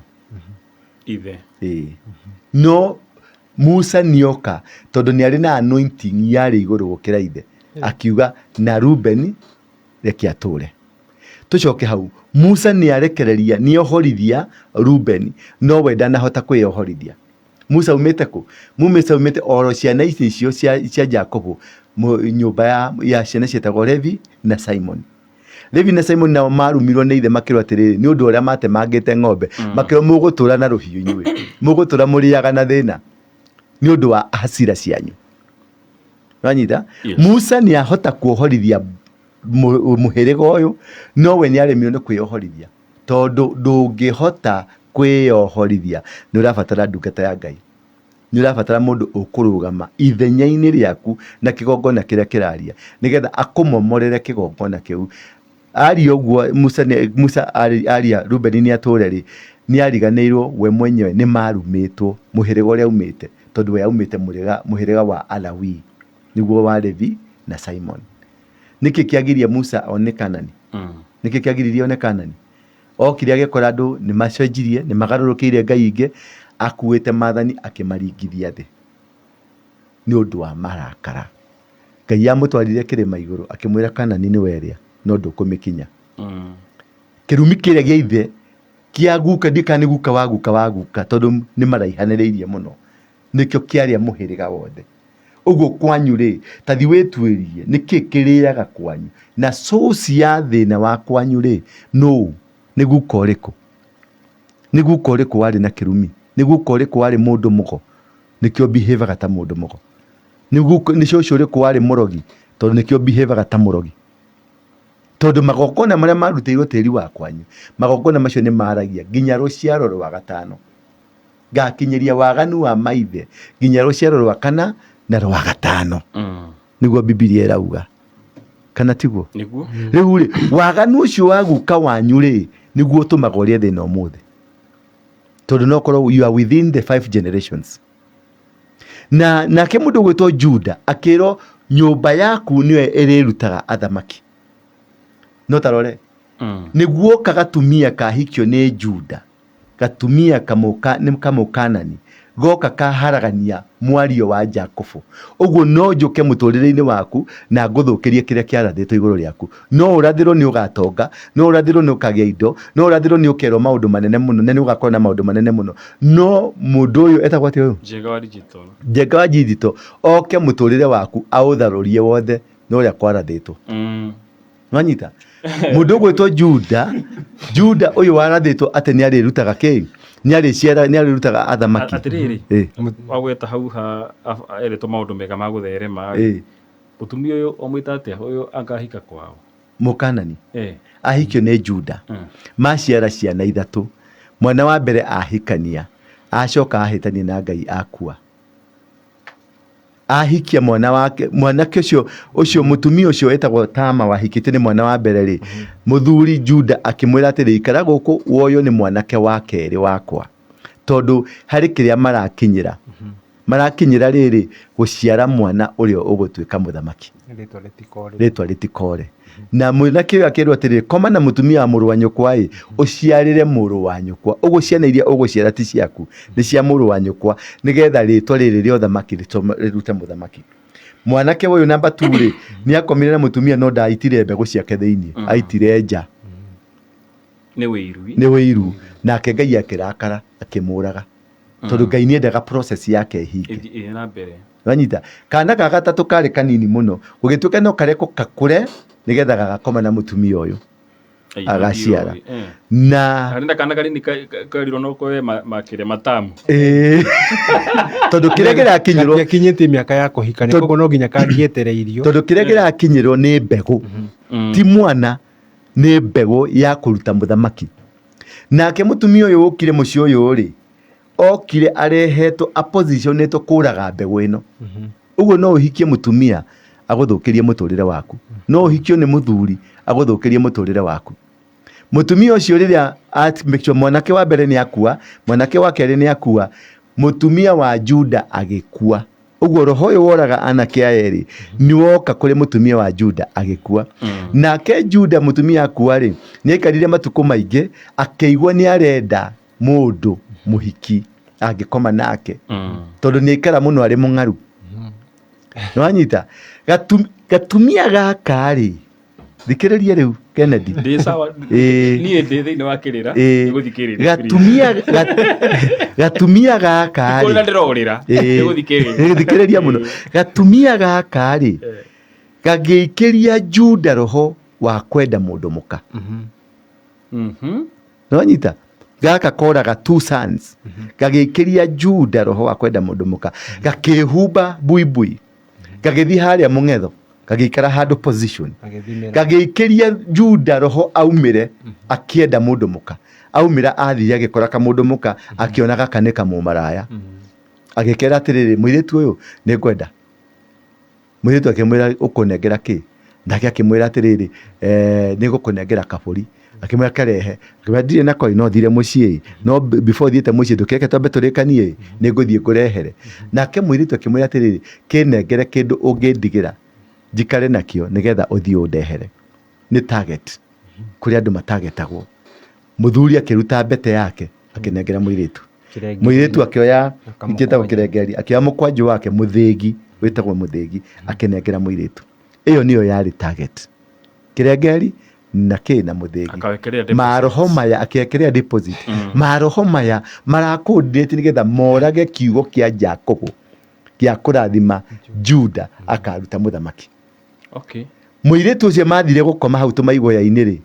[SPEAKER 4] Ithe.
[SPEAKER 3] Ĩĩ. No Musa nĩoka tondũ nĩ arĩ na anointing yarĩ igũrũ gũkĩra ithe. Akiuga na Rubeni reke atũre. Tũcoke hau, Musa nĩ arekereria, nĩ ohorithia Rubeni, no we ndanahota kwĩyohorithia. Musa aumĩte kũ? Musa aumĩte oro ciana ici icio cia, cia Jakubu, nyũmba ya, ya ciana cietagwo Levi na Simon. Levi na Simon nao marumirwo nĩ ithe makĩrwo atĩrĩrĩ, nĩ ũndũ ũrĩa matemangĩte ng'ombe, makĩrwo mũgũtũra na rũhiũ inyuĩ, mũgũtũra mũrĩaga na thĩna nĩ ũndũ wa hasira cianyu. Wanyita?
[SPEAKER 4] Yes.
[SPEAKER 3] Musa nĩ ahota kuohorithia mũhĩrĩga ũyũ, no we nĩ aremirwo nĩ kwĩyohorithia. Tondũ ndũngĩhota kwĩyohorithia, nĩ ũrabatara ndungata ya Ngai. Nĩ ũrabatara mũndũ ũkũrũgama ithenya-inĩ rĩaku na kĩgongona kĩrĩa kĩraria, nĩgetha akũmomorere kĩgongona kĩu. Aria ũguo Musa, Musa aria Rubeni nĩ atũre rĩ, nĩ ariganĩirwo we mwenyewe nĩ marumĩtwo mũhĩrĩga ũrĩa aumĩte, tondũ we aumĩte mũhĩrĩga wa Alawii, nĩguo wa Levi na Simon. Nĩkĩ kĩagiria Musa one Kanani? Nĩkĩ kĩagiririe one Kanani? Okire agĩkora andũ nĩ macenjirie, nĩ magarũrũkĩire ngai ingĩ, akuĩte maathani akĩmaringithia thĩ nĩ ũndũ wa marakara. Ngai amũtwarire kĩrĩma igũrũ akĩmwĩra Kanani nĩ werĩa no ndũkũmĩkinya. Kĩrumi kĩrĩa gĩa ithe kĩa guka ndiũĩ kana nĩ guka wa guka wa guka tondũ nĩ maraihanĩrĩirie mũno nĩkĩo kĩarĩa mũhĩrĩga wothe. Ũguo kwanyu rĩ, ta thiĩ wĩtuĩrie nĩkĩ kĩrĩaga kwanyu, na source ya thĩna wa kwanyu rĩ, nũ? Nĩ guka ũrĩkũ? Nĩ guka ũrĩkũ warĩ na kĩrumi? Nĩ guka ũrĩkũ warĩ mũndũ mũgo? Nĩkĩo ũbihevaga ta mũndũ mũgo. Nĩ guka, nĩ cũcũ ũrĩkũ warĩ mũrogi? Tondũ nĩkĩo ũbihevaga ta mũrogi. Tondũ magongona marĩa marutĩirwo tĩri wa kwanyu, magongona macio nĩ maragia nginya rũciaro rwa gatano. Ngakinyĩria waganu wa maithe nginya rũciaro rwa kana na rwa gatano. Nĩguo Bibilia ĩrauga. Kana tiguo?
[SPEAKER 4] Nĩguo.
[SPEAKER 3] Rĩu rĩ, waganu ũcio wa guka wanyu rĩ, nĩguo ũtũmaga ũrĩe thĩna ũmũthĩ. Tondũ no korwo you are within the 5 generations. Na nake mũndũ ũgwĩtwo Juda akĩrwo nyũmba yaku nĩyo ĩrĩrutaga athamaki. No tarore, nĩguoka gatumia kahikio nĩ Juda. Gatumia nĩ kamũkanani goka kaharagania mwario wa Jakubu. Ũguo no njũke mũtũrĩre-inĩ waku na ngũthũkĩrie kĩrĩa kĩarathĩtwo igũrũ rĩaku. No ũrathĩrwo nĩ ũgatonga, no ũrathĩrwo nĩ ũkagĩa indo, no ũrathĩrwo nĩ ũkerwo maũndũ manene mũno na nĩ ũgakorwo na maũndũ manene mũno. No mũndũ ũyũ etagwo atĩa ũyũ?
[SPEAKER 4] Njenga wa digital.
[SPEAKER 3] Njenga wa digital oke mũtũrĩre waku aũtharũrie wothe na ũrĩa kwarathĩtwo. Nwanyita? Mũndũ ũgwĩtwo Juda, Juda ũyũ warathĩtwo atĩ nĩ arĩrutaga kĩ? Nĩ arĩciara, nĩ arĩrutaga athamaki.
[SPEAKER 4] Atĩrĩrĩ, wagweta hau ha erĩtwo maũndũ mega ma gũtherema. Mũtumia ũyũ ũmwĩta atĩa? Ũyũ angahika kwao.
[SPEAKER 3] Mũkanani. Ahikio nĩ Juda. Maciara ciana ithatũ. Mwana wa mbere ahikania, acoka ahĩtania na Ngai akua. Ahikia mwana wake, mwanake ũcio, ũcio mũtumia ũcio wetagwo Tama wahikĩtio nĩ mwana wa mbere rĩ, mũthuri Juda akĩmwĩra atĩrĩ, ikara gũkũ woywo nĩ mwanake wa kerĩ wakwa, tondũ harĩ kĩrĩa marakinyĩra. Marakinyĩra rĩrĩ, gũciara mwana ũrĩa ũgũtuĩka mũthamaki.
[SPEAKER 5] Rĩtwa rĩtikore.
[SPEAKER 3] Rĩtwa rĩtikore. Na mwanake ũyũ akĩrwo atĩrĩrĩ, koma na mũtumia wa mũrũ wa nyũkwa ĩ, ũciarĩre mũrũ wa nyũkwa. Ũguo ciana iria ũgũciara ti ciaku, nĩ cia mũrũ wa nyũkwa, nĩgetha rĩtwa rĩrĩ rĩa ũthamaki rĩrute mũthamaki. Mwanake ũyũ namba 2 rĩ, nĩ akomire na mũtumia no ndaitire mbegũ ciake thĩinĩ, aitire nja.
[SPEAKER 4] Nĩ wĩiru.
[SPEAKER 3] Nĩ wĩiru. Nake Ngai akĩrakara, akĩmũraga. Tondũ Ngai nĩ endaga process yake ĩhinge.
[SPEAKER 4] Ĩthiĩ na mbere.
[SPEAKER 3] Wanyita kana ga gatatũ karĩ kanini mũno gũgĩtuĩka no karekwo kakũre nĩgetha gagakoma na mũtumia ũyũ agaciara na
[SPEAKER 4] harĩ na kana kanini kerirwo no koe makĩria matamu.
[SPEAKER 3] Ĩĩ. Tondũ kĩrĩa kĩrakinyĩrwo
[SPEAKER 5] Gatiakinyĩtie mĩaka ya kũhikania, koguo no nginya kangĩetereirio.
[SPEAKER 3] Tondũ kĩrĩa kĩrakinyĩrwo nĩ mbegũ, ti mwana, nĩ mbegũ ya kũruta mũthamaki. Nake mũtumia ũyũ ũkire mũciĩ ũyũ rĩ, okire arehetwo apositionĩtwo kũraga mbegũ ĩno. Ũguo no ũhikie mũtumia agũthũkĩrie mũtũrĩre waku, no ũhikio nĩ mũthuri agũthũkĩrie mũtũrĩre waku. Mũtumia ũcio rĩrĩa make sure mwanake wa mbere nĩ akua, mwanake wa kerĩ nĩ akua, mũtumia wa Juda agĩkua. Ũguo roho ũyũ woraga anake aya erĩ nĩ woka kũrĩ mũtumia wa Juda agĩkua. Nake Juda mũtumia akua rĩ, nĩ aikarire matukũ maingĩ akĩigua nĩ arenda mũndũ mũhiki angĩkoma nake, tondũ nĩ aikara mũno arĩ mũng'aru. Nĩwanyita? Gatumia gaka rĩ, thikĩrĩria rĩu Kennedy.
[SPEAKER 4] Ndĩ sawa.
[SPEAKER 3] Ĩĩ.
[SPEAKER 4] Niĩ ndĩ thĩinĩ wa kĩrĩra.
[SPEAKER 3] Ĩĩ.
[SPEAKER 4] Nĩgũthikĩrĩria.
[SPEAKER 3] Gatumia gaka rĩ.
[SPEAKER 4] Kũrĩra ndĩrorĩra.
[SPEAKER 3] Ĩĩ.
[SPEAKER 4] Nĩgũthikĩrĩria.
[SPEAKER 3] Thikĩrĩria mũno. Gatumia gaka rĩ, gagĩikĩria Juda roho wa kwenda mũndũ mũka. Nĩwanyita? Gaka koraga two sons. Gagĩikĩria Juda roho wa kwenda mũndũ mũka. Gakĩhumba buibui. Gagĩthiĩ harĩa mũng'etho. Gagĩikara handũ position. Gagĩikĩria Juda roho aumĩre akĩenda mũndũ mũka. Aumĩra athire agĩkora kamũndũ mũka, akĩona gaka nĩ kamũmaraya. Agĩkera atĩrĩrĩ, mũirĩtu ũyũ nĩngwenda. Mũirĩtu akĩmwĩra ũkũnengera kĩ? Nake akĩmwĩra atĩrĩrĩ, nĩngũkũnengera kabũri. Akĩmwĩra karehe. Akĩmwĩra ndirĩ nako ĩ, no thire mũciĩ ĩ, no before thiĩte mũciĩ ndũkĩreke twambe tũrĩkanie ĩ, nĩngũthiĩ ngũrehere. Nake mũirĩtu akĩmwĩra atĩrĩrĩ, kĩnengere kĩndũ ũngĩndigĩra njikare nakĩo nĩgetha ũthiĩ ũndehere. Nĩ target. Kũrĩ andũ matagetagwo. Mũthuri akĩruta mbete yake akĩnengera mũirĩtu. Mũirĩtu akĩoya kĩtagwo kĩrengeri, akĩoya mũkwanjũ wake mũthĩgi, wĩtagwo mũthĩgi, akĩnengera mũirĩtu. Ĩyo nĩyo yarĩ target. Kĩrengeri na kĩ na mũthĩgi.
[SPEAKER 4] Akawĩkĩrĩra deposit.
[SPEAKER 3] Maroho maya akĩekĩrĩra deposit. Maroho maya marakũndĩte nĩgetha morage kiugo kĩa Jakobo gĩa kũrathima Juda akaruta mũthamaki. Mũirĩtu ũcio mathire gũkoma hau tũmaigoya-inĩ rĩ,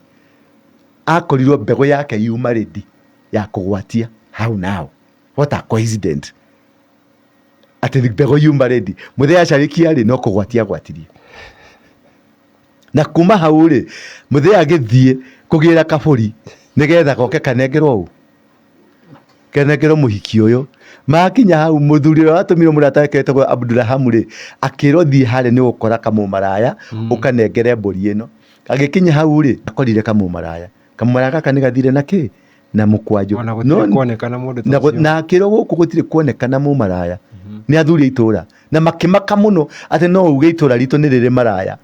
[SPEAKER 3] akorirwo mbegũ yake yuma ready ya kũgwatia hau now. What a coincidence. Atĩ mbegũ yuma ready. Mũthee acarĩkia rĩ, no kũgwatia agwatirie. Na kuma hau rĩ, mũthee agĩthiĩ kũgĩra kabũri nĩgetha goke kanengerwo ũ? Kanengerwo mũhiki ũyũ. Makinya hau mũthuri ũrĩa watũmirwo mũrata wake wetagwo Abdurahamu rĩ, akĩrwo thiĩ harĩa nĩ ũgũkora kamũmaraya, ũkanengere mbũri ĩno. Agĩkinya hau rĩ, akorire kamũmaraya. Kamũmaraya gaka nĩ gathire na kĩ? Na mũkwanjũ.
[SPEAKER 5] Ona gũtirĩ kuonekana mũndũ ta ũcio.
[SPEAKER 3] Na akĩrwo gũkũ gũtirĩ kuonekana mũmaraya. Nĩ athuri a itũra. Na makĩmaka mũno atĩ no uge itũra ritũ nĩ rĩrĩ maraya.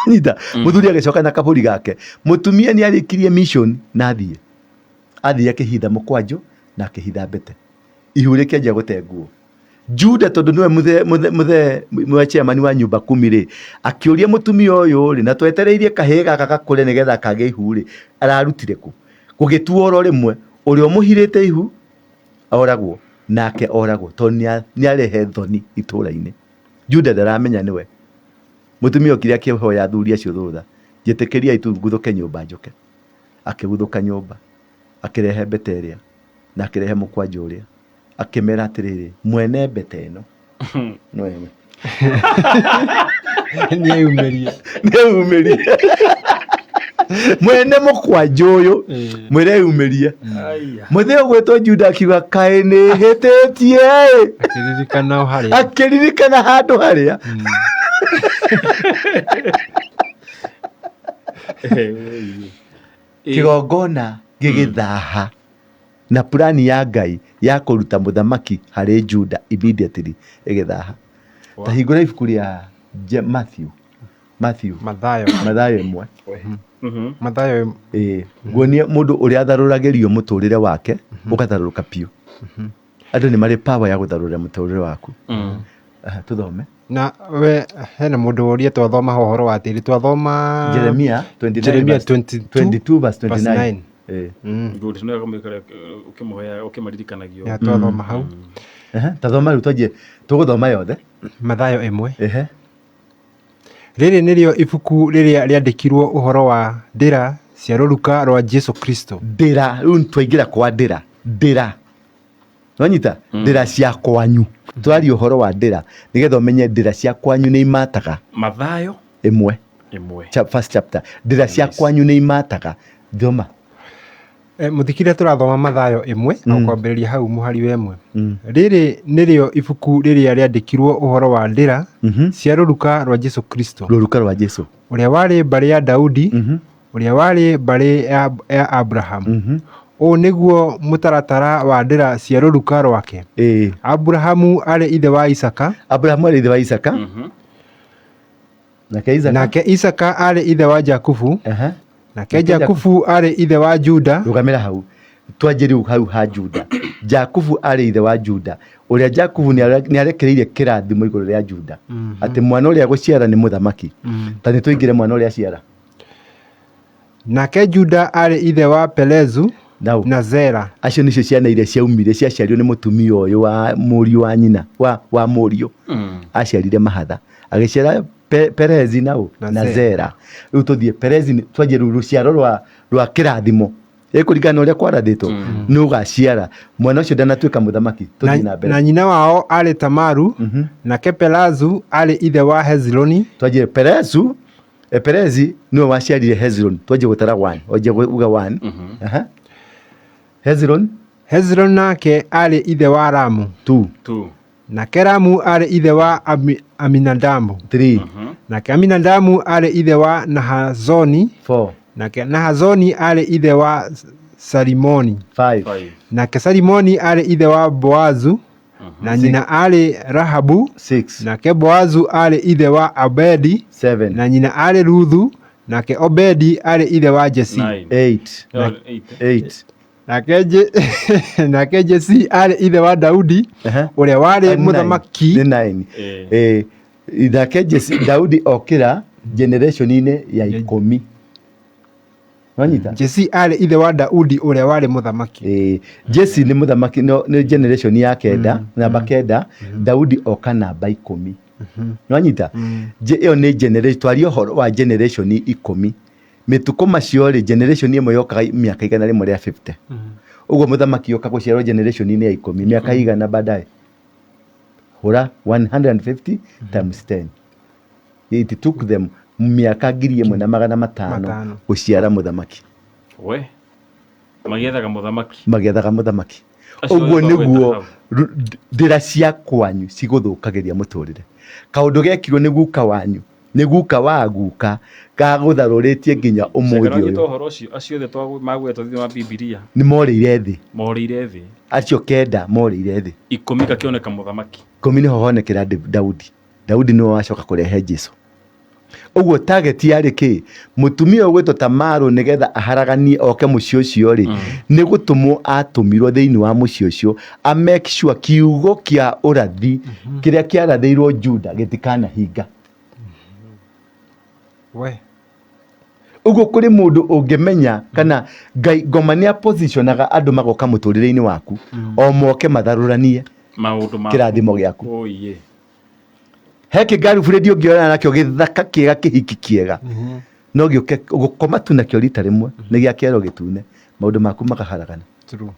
[SPEAKER 3] Nyita, mũthuri agĩcoka na kabũri gake. Mũtumia nĩ arĩkirie mission na athiĩ. Athiĩ akĩhitha mũkwanjũ na akĩhitha mbete. Ihu rĩkĩanjia gũte nguo. Juda tondũ nĩwe mũthee chairman wa nyumba kumi rĩ, akĩũria mũtumia ũyũ rĩ, na twetereirie kahĩĩ gaka gakũre nĩgetha kagĩe ihu rĩ, ararutire kũ? Gũgĩtuo oro rĩmwe, ũrĩa ũmũhirĩte ihu oragwo, nake oragwo tondũ nĩarehe thoni itũra-inĩ. Juda ndaramenya nĩwe. Mũtumia okire akĩhoya athuri acio rũtha, njĩtĩkĩriai tu nguthũke nyũmba njũke. Akĩguthũka nyũmba, akĩrehe mbete ĩrĩa na akĩrehe mũkwanjũ ũrĩa. Akĩmera atĩrĩrĩ, mwene mbete ĩno nĩwe.
[SPEAKER 5] Nĩeyumĩrie.
[SPEAKER 3] Nĩeyumĩrie. Mwene mũkwanjũ ũyũ, mwĩre eyumĩrie. Mũthee ũgwĩtwo Juda akiuga, kaĩ nĩhĩtĩtie ĩ.
[SPEAKER 5] Akĩririkana o harĩa.
[SPEAKER 3] Akĩririkana handũ harĩa. Kĩgongona gĩgĩthaha na plani ya Ngai ya kũruta mũthamaki harĩ Juda immediately ĩgĩthaha. Ta hingũra ibuku rĩa Matthew. Matthew.
[SPEAKER 5] Mathayo.
[SPEAKER 3] Mathayo ĩmwe.
[SPEAKER 5] Mathayo ĩmwe.
[SPEAKER 3] Ĩĩ. Nguonie mũndũ ũrĩa atharũragĩrio mũtũrĩre wake, ũgatharũrũka biũ. Andũ nĩ marĩ power ya gũtharũra mũtũrĩre waku. Aha, tũthome.
[SPEAKER 5] Na we hena mũndũ woria twathoma ho ũhoro wa tĩri, twathoma
[SPEAKER 3] Jeremia 29
[SPEAKER 5] Jeremia
[SPEAKER 3] verse
[SPEAKER 5] 22
[SPEAKER 3] 22 verse
[SPEAKER 5] verse
[SPEAKER 3] 29.
[SPEAKER 5] 9.
[SPEAKER 3] Ĩĩ.
[SPEAKER 4] Good. Nĩ wega ũmĩkore, ũkĩmũhoya, ũkĩmaririkanagia.
[SPEAKER 5] Ya twathoma hau.
[SPEAKER 3] Aha, tathoma rĩu twanjie tũgũthoma yothe.
[SPEAKER 5] Mathayo 1.
[SPEAKER 3] Ehe.
[SPEAKER 5] Rĩrĩ nĩrĩo ibuku rĩrĩa rĩandĩkirwo ũhoro wa ndĩra cia rũruka rwa Jesũ Kristũ.
[SPEAKER 3] Ndĩra, rĩu twaingĩra kwa ndĩra. Ndĩra. Nwanyita? Ndĩra cia kwanyu. Tũraria ũhoro wa ndĩra nĩgetha ũmenye ndĩra cia kwanyu nĩ imataga.
[SPEAKER 4] Mathayo
[SPEAKER 3] 1.
[SPEAKER 4] 1.
[SPEAKER 3] First chapter. Ndĩra cia kwanyu nĩ imataga. Thoma.
[SPEAKER 5] Mũthikĩrĩria tũrathoma Mathayo 1 na kwambĩrĩria hau mũhari wa 1. Rĩrĩ nĩrĩo ibuku rĩrĩa rĩandĩkirwo ũhoro wa ndĩra cia rũruka rwa Jesũ Kristũ.
[SPEAKER 3] Rũruka rwa Jesũ.
[SPEAKER 5] Ũrĩa warĩ mbarĩ ya Daudi, ũrĩa warĩ mbarĩ ya Abrahamu. Ũũ nĩguo mũtaratara wa ndĩra cia rũruka rwake. Abrahamu arĩ ithe wa Isaka.
[SPEAKER 3] Abrahamu arĩ ithe wa Isaka. Nake Isaka.
[SPEAKER 5] Nake Isaka arĩ ithe wa Jakubu. Nake Jakubu arĩ ithe wa Juda.
[SPEAKER 3] Rũgamĩra hau. Twanjie rĩu hau ha Juda. Jakubu arĩ ithe wa Juda. Ũrĩa Jakubu nĩ arekereirie kĩrathimo igũrũ rĩa Juda. Atĩ mwana ũrĩa gũciara nĩ mũthamaki. Ta nĩ tũingĩre mwana ũrĩa aciara.
[SPEAKER 5] Nake Juda arĩ ithe wa Perezu na Zera.
[SPEAKER 3] Acio nĩcio ciana iria ciaumire ciaciarirwo nĩ mũtumia ũyũ wa mũriũ wa nyina wa mũriũ. Aciarire mahatha. Agĩciara Perezi na ũ? Na Zera. Rĩu tũthiĩ Perezi, twanjie rĩu rũciaro rwa kĩrathimo. Ĩkũringana na ũrĩa kwarathĩtwo, nĩ ũgaciara. Mwana ũcio ndanatuĩka mũthamaki. Tũthiĩ na mbere.
[SPEAKER 5] Na nyina wao arĩ Tamaru, nake Perazu arĩ ithe wa Hezironi.
[SPEAKER 3] Twanjie Perezu, Perezi nĩwe waciarire Hezron. Twanjie gũtara 1. Wanjie uga 1. Aha. Hezron.
[SPEAKER 5] Hezron nake arĩ ithe wa Ramu.
[SPEAKER 3] 2.
[SPEAKER 4] 2.
[SPEAKER 5] Nake Ramu arĩ ithe wa Aminadabu.
[SPEAKER 3] 3.
[SPEAKER 5] Nake Aminadabu arĩ ithe wa Nahazoni.
[SPEAKER 3] 4.
[SPEAKER 5] Nake Nahazoni arĩ ithe wa Salimoni.
[SPEAKER 3] 5.
[SPEAKER 4] 5.
[SPEAKER 5] Nake Salimoni arĩ ithe wa Boazu. Na nyina arĩ Rahabu.
[SPEAKER 3] 6.
[SPEAKER 5] Nake Boazu arĩ ithe wa Obedi.
[SPEAKER 3] 7.
[SPEAKER 5] Na nyina arĩ Ruthu. Nake Obedi arĩ ithe wa Jesi.
[SPEAKER 4] 9.
[SPEAKER 3] 8.
[SPEAKER 4] 8.
[SPEAKER 3] 8.
[SPEAKER 5] Nake Jesi arĩ ithe wa Daudi, ũrĩa warĩ mũthamaki.
[SPEAKER 3] Nĩ 9. Nake Jesi, Daudi okĩra generation-inĩ ya 10. Wanyita?
[SPEAKER 5] Jesi arĩ ithe wa Daudi ũrĩa warĩ mũthamaki.
[SPEAKER 3] Jesi nĩ mũthamaki, nĩ generation ya 9, namba 9, Daudi oka namba 10. Wanyita? Ĩyo nĩ generation, twaria ũhoro wa generation 10. Mĩtukũ macio rĩ, generation ĩmwe yokaga mĩaka 150. Ũguo mũthamaki oka gũciarwo generation-inĩ ya 10, mĩaka igana baadaye. Hũra 150 times 10. It took them mĩaka 1500 gũciara mũthamaki.
[SPEAKER 4] We. Magĩethaga mũthamaki.
[SPEAKER 3] Magĩethaga mũthamaki. Ũguo nĩguo ndĩra cia kwanyu cigũthũkagĩria mũtũrĩre. Kaũndũ gekirwo nĩ guka wanyu, nĩ guka wa guka, gagũtharũrĩtie nginya ũmũthĩ ũyũ.
[SPEAKER 4] Ũhoro ũcio, acio othe magwetwo thĩinĩ wa Bibilia.
[SPEAKER 3] Nĩ morĩire thĩ.
[SPEAKER 4] Morĩire thĩ.
[SPEAKER 3] Acio 9 morĩire thĩ.
[SPEAKER 4] 10 gakĩoneka mũthamaki.
[SPEAKER 3] 10 nĩho honekera Daudi. Daudi nĩwe wacoka kũrehe Jesu. Ũguo target yarĩ kĩ? Mũtumia ũgwĩtwo Tamaru nĩgetha aharaganie oke mũciĩ ũcio rĩ, nĩ gũtũmwo atũmirwo thĩinĩ wa mũciĩ ũcio, a make sure kiugo kĩa ũrathi kĩrĩa kĩarathĩirwo Juda gĩtikanahinga.
[SPEAKER 5] We.
[SPEAKER 3] Ũguo kũrĩ mũndũ ũngĩmenya kana Ngai ngoma nĩ apositionaga andũ magoka mũtũrĩre-inĩ waku, o moke matharũranie
[SPEAKER 4] maũndũ maku.
[SPEAKER 3] Kĩrathimo gĩaku.
[SPEAKER 4] Oiye.
[SPEAKER 3] He kĩngaribũrĩndi ũngĩonana nakĩo gĩthaka kĩega kĩhiki kĩega. No gĩũke gũkoma tu nakĩo rita rĩmwe, nĩ gĩa kĩero gĩtune, maũndũ maku makaharagana.
[SPEAKER 5] True.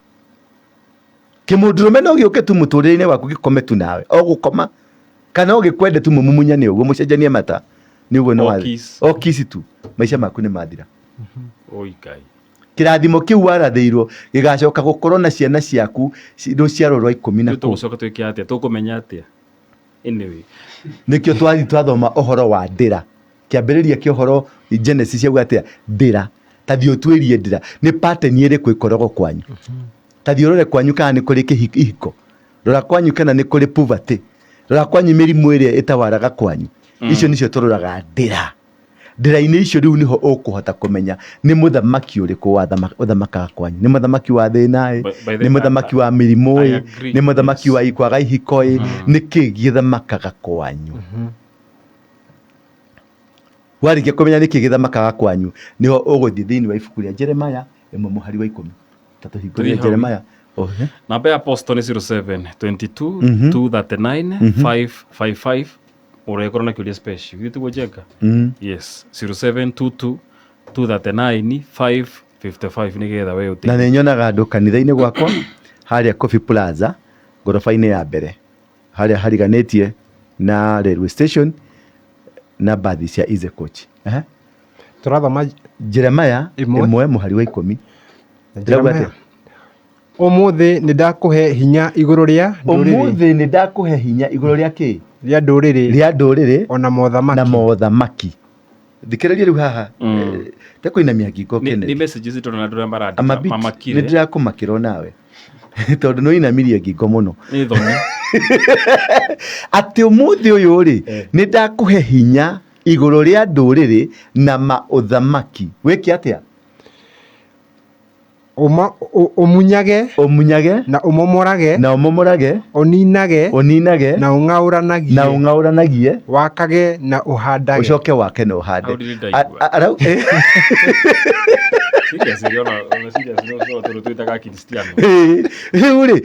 [SPEAKER 3] Kĩmũndũrũme no gĩũke tu mũtũrĩre-inĩ waku gĩkome tu nawe, o gũkoma. Kana o gĩkwende tu mũmumunyane ũguo, mũcenjanie mata. Nĩ ũguo nĩ
[SPEAKER 4] O
[SPEAKER 3] wathi.
[SPEAKER 4] kiss.
[SPEAKER 3] O kiss tu, maica maku nĩ mathira.
[SPEAKER 4] Oi Ngai.
[SPEAKER 3] Kĩrathimo kĩu warathĩirwo gĩgacoka gũkorwo na ciana ciaku rũciaro rwa ikũmi na
[SPEAKER 4] Rĩu
[SPEAKER 3] kũu.
[SPEAKER 4] tũgũcoka twĩke atĩa? Tũkũmenya atĩa? Anyway.
[SPEAKER 3] Nĩkĩo twathiĩ twathoma ũhoro wa ndĩra. Kĩambĩrĩria kĩa ũhoro Genesis ciauga atĩa? Ndĩra. Ta thiĩ ũtuĩrie ndĩra. Nĩ pattern ĩrĩkũ ĩkoragwo kwanyu? Ta thiĩ ũrore kwanyu kana nĩ kũrĩ ihiko. Rora kwanyu kana nĩ kũrĩ poverty. Rora kwanyu mĩrimũ ĩrĩa ĩtawaraga kwanyu. Icio nĩcio tũroraga ndĩra. Ndĩra-inĩ icio rĩu nĩho ũkũhota kũmenya nĩ mũthamaki ũrĩkũ ũthamakaga kwanyu. Nĩ mũthamaki wa thĩna ĩ,
[SPEAKER 4] By the
[SPEAKER 3] nĩ mũthamaki wa mĩrimũ
[SPEAKER 4] I
[SPEAKER 3] ĩ,
[SPEAKER 4] agree.
[SPEAKER 3] nĩ mũthamaki wa kwaga ihiko ĩ, nĩ kĩ gĩthamakaga kwanyu. Warĩkia kũmenya nĩ kĩ gĩthamakaga kwanyu, nĩho ũgũthiĩ thĩinĩ wa ibuku rĩa Jeremiah 1 mũhari wa 10. Ta tũhingũrĩre
[SPEAKER 4] Tũthiĩ hau.
[SPEAKER 3] Jeremiah. Ohe.
[SPEAKER 4] Namba ya posto nĩ 0722 239 555. Ũrĩkorwo na kĩũria special githĩ tiguo Njenga? Yes, 0722 239 555, nĩgetha we
[SPEAKER 3] Na
[SPEAKER 4] ũteithie.
[SPEAKER 3] nĩ nyonaga andũ kanitha-inĩ gwakwa harĩa Coffee Plaza, ngoroba-inĩ ya mbere, harĩa hariganĩtie na railway station na mbathi cia Easy Coach. Aha.
[SPEAKER 5] Tũrathoma
[SPEAKER 3] Jeremiah
[SPEAKER 5] 1.
[SPEAKER 3] 1 mũhari wa 10. Ndĩrauga
[SPEAKER 5] Jeremiah.
[SPEAKER 3] atĩa?
[SPEAKER 5] Ũmũthĩ nĩ ndakũhe hinya igũrũ rĩa ndũrĩrĩ.
[SPEAKER 3] Ũmũthĩ nĩ ndakũhe hinya igũrũ rĩa kĩ?
[SPEAKER 5] Rĩa ndũrĩrĩ.
[SPEAKER 3] Rĩa ndũrĩrĩ.
[SPEAKER 5] Ona mothamaki.
[SPEAKER 3] Na mothamaki. Thikĩrĩria rĩu haha. Tekũinamia ngingo
[SPEAKER 4] Nĩ
[SPEAKER 3] Kennedy.
[SPEAKER 4] messages ndĩrona andũ arĩa marandĩka
[SPEAKER 3] Amabit,
[SPEAKER 4] mamakire.
[SPEAKER 3] nĩ ndĩrakũmakĩra onawe. Tondũ nĩ ũinamirie ngingo mũno.
[SPEAKER 4] Nĩ thoni.
[SPEAKER 3] Atĩ ũmũthĩ ũyũ rĩ, nĩ ndakũhe hinya igũrũ rĩa ndũrĩrĩ na maũthamaki. Wĩke atĩa?
[SPEAKER 5] Ũmunyage.
[SPEAKER 3] Ũmunyage.
[SPEAKER 5] Na ũmomorage.
[SPEAKER 3] Na ũmomorage.
[SPEAKER 5] Ũninage.
[SPEAKER 3] Ũninage.
[SPEAKER 5] Na ũng'aũranagie.
[SPEAKER 3] Na ũng'aũranagie.
[SPEAKER 5] Wakage na ũhandage.
[SPEAKER 3] Ũcoke wake na ũhande.
[SPEAKER 4] Hau ndirĩ ndaigua. Seriously, ona seriously, no tondũ twĩtaga Akristiano.
[SPEAKER 3] Rĩu rĩ,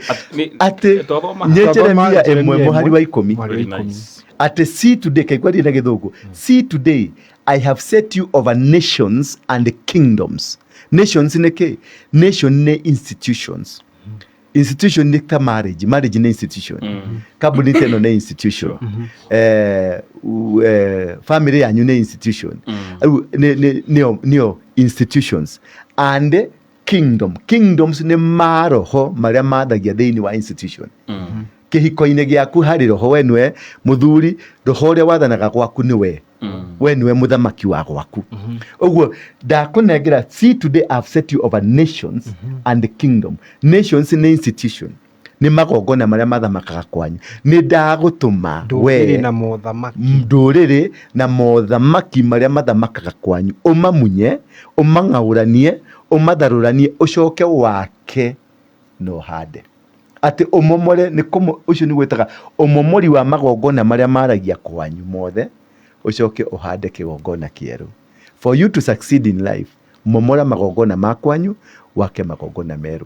[SPEAKER 3] atĩ
[SPEAKER 4] Twathoma.
[SPEAKER 3] nĩ
[SPEAKER 5] Twathoma
[SPEAKER 3] Jeremia
[SPEAKER 5] Jeremia
[SPEAKER 3] 1 mũhari wa 10.
[SPEAKER 5] Mũhari wa
[SPEAKER 4] Very
[SPEAKER 5] 10.
[SPEAKER 4] nice.
[SPEAKER 3] Atĩ see today, kaigua na gĩthũngũ. See today, I have set you over nations and kingdoms. Nations nĩ kĩ? Nation nĩ institutions. Institution nĩ ta marriage. Marriage nĩ institution. Kambuni ta ĩno nĩ institution. Family yanyu nĩ institution. Rĩu nĩyo institutions. And kingdom. Kingdoms nĩ maroho marĩa mathagia thĩinĩ wa institution. Kĩhiko-inĩ gĩaku harĩ roho, we nĩwe mũthuri, roho ũrĩa wathanaga gwaku nĩ we. We nĩwe mũthamaki wa gwaku. Ũguo ndakũnengera, see today I have set you over nations and the kingdom. Nations nĩ institution. Nĩ magongona marĩa mathamakaga kwanyu. Nĩ ndagũtũma we
[SPEAKER 5] Ndũrĩrĩ na mothamaki.
[SPEAKER 3] Ndũrĩrĩ na mothamaki marĩa mathamakaga kwanyu. Ũmamunye, ũmang'aũranie, ũmatharũranie, ũcoke wake na ũhande. Atĩ ũmomore nĩ kũmo, ũcio nĩ gwĩtaga ũmomori wa magongona marĩa maragia kwanyu mothe, ũcoke ũhande kĩgongona kĩerũ. For you to succeed in life, momora magongona ma kwanyu, wake magongona merũ.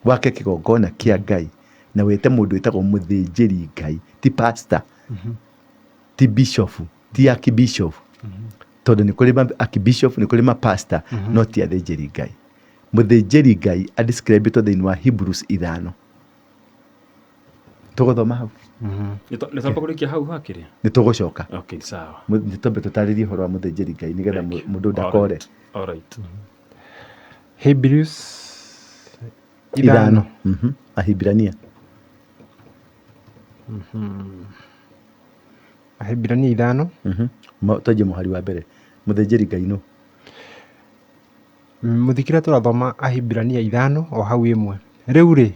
[SPEAKER 3] Wake kĩgongona kĩa Ngai na wĩte mũndũ wĩtagwo mũthĩnjĩri Ngai, ti pastor, ti bishop, ti archbishop. Tondũ nĩ kũrĩ archbishop, nĩ kũrĩ ma pastor, no ti athĩnjĩri Ngai. Mũthĩnjĩri Ngai adescribĩtwo thĩinĩ wa Hebrews 5. Tũgũthoma hau?
[SPEAKER 4] Nĩ twamba kũrĩkia hau hakĩrĩa?
[SPEAKER 3] Nĩ tũgũcoka.
[SPEAKER 4] Okay, sawa.
[SPEAKER 3] Nĩ twambe tũtarĩrie ũhoro wa mũthĩnjĩri Ngai nĩgetha
[SPEAKER 4] Thank you.
[SPEAKER 3] mũndũ ndakore.
[SPEAKER 4] All right.
[SPEAKER 5] Hebrews
[SPEAKER 3] 5.
[SPEAKER 5] 5.
[SPEAKER 3] Ahibirania.
[SPEAKER 5] Ahibirania 5.
[SPEAKER 3] Twanjie mũhari wa mbere. Mũthĩnjĩri Ngai nũ?
[SPEAKER 5] Mũthikĩrĩria tũrathoma Ahibirania 5 o hau 1. Rĩu rĩ,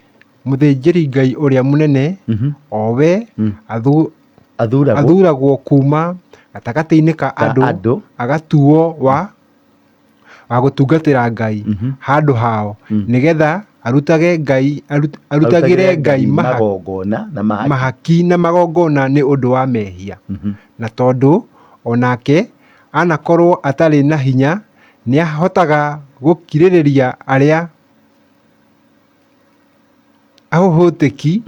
[SPEAKER 5] mũthĩnjĩri Ngai ũrĩa mũnene, o we
[SPEAKER 3] Athuragwo.
[SPEAKER 5] athuragwo kuma gatagatĩ-inĩ ka
[SPEAKER 3] Ka
[SPEAKER 5] andũ,
[SPEAKER 3] andũ.
[SPEAKER 5] agatuo wa gũtungatĩra Ngai handũ hao, nĩgetha arutage Ngai, arutagĩre Ngai
[SPEAKER 3] magongona na mahaki.
[SPEAKER 5] mahaki na magongona nĩ ũndũ wa mehia. Na tondũ onake anakorwo atarĩ na hinya, nĩahotaga gũkirĩrĩria arĩa ahũhũtĩki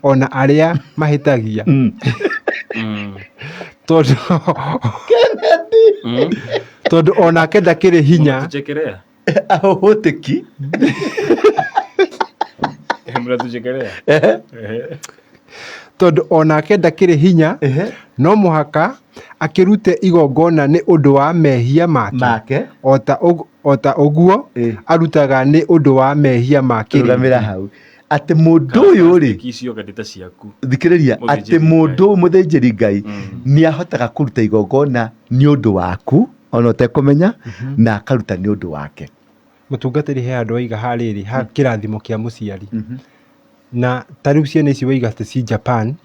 [SPEAKER 5] ona arĩa mahĩtagia.
[SPEAKER 3] Kennedy.
[SPEAKER 5] Tondũ onake ndakĩrĩ hinya.
[SPEAKER 4] Mũratuchekerea.
[SPEAKER 3] Ahũhũtĩki.
[SPEAKER 4] Mũratuchekerea.
[SPEAKER 5] Tondũ onake ndakĩrĩ hinya, no mũhaka akĩrute igongona nĩ ũndũ wa mehia make.
[SPEAKER 3] Make.
[SPEAKER 5] O ta ũguo arutaga nĩ ũndũ wa mehia ma kĩrĩndĩ.
[SPEAKER 3] Rũgamĩra hau. Atĩ mũndũ ũyũ rĩ,
[SPEAKER 4] Ici ciothe nĩ ta ciaku.
[SPEAKER 3] Thikĩrĩria,
[SPEAKER 4] Mũthĩnjĩri
[SPEAKER 3] atĩ mũndũ ũyũ mũthĩnjĩri Ngai nĩ ahotaga kũruta igongona nĩ ũndũ waku, ona ũtekũmenya, na akaruta nĩ ũndũ wake.
[SPEAKER 5] Mũtungatĩri he handũ waiga ha rĩrĩ, ha kĩrathimo kĩa mũciari. Na ta rĩu ciana ici waiga atĩ ci Japan,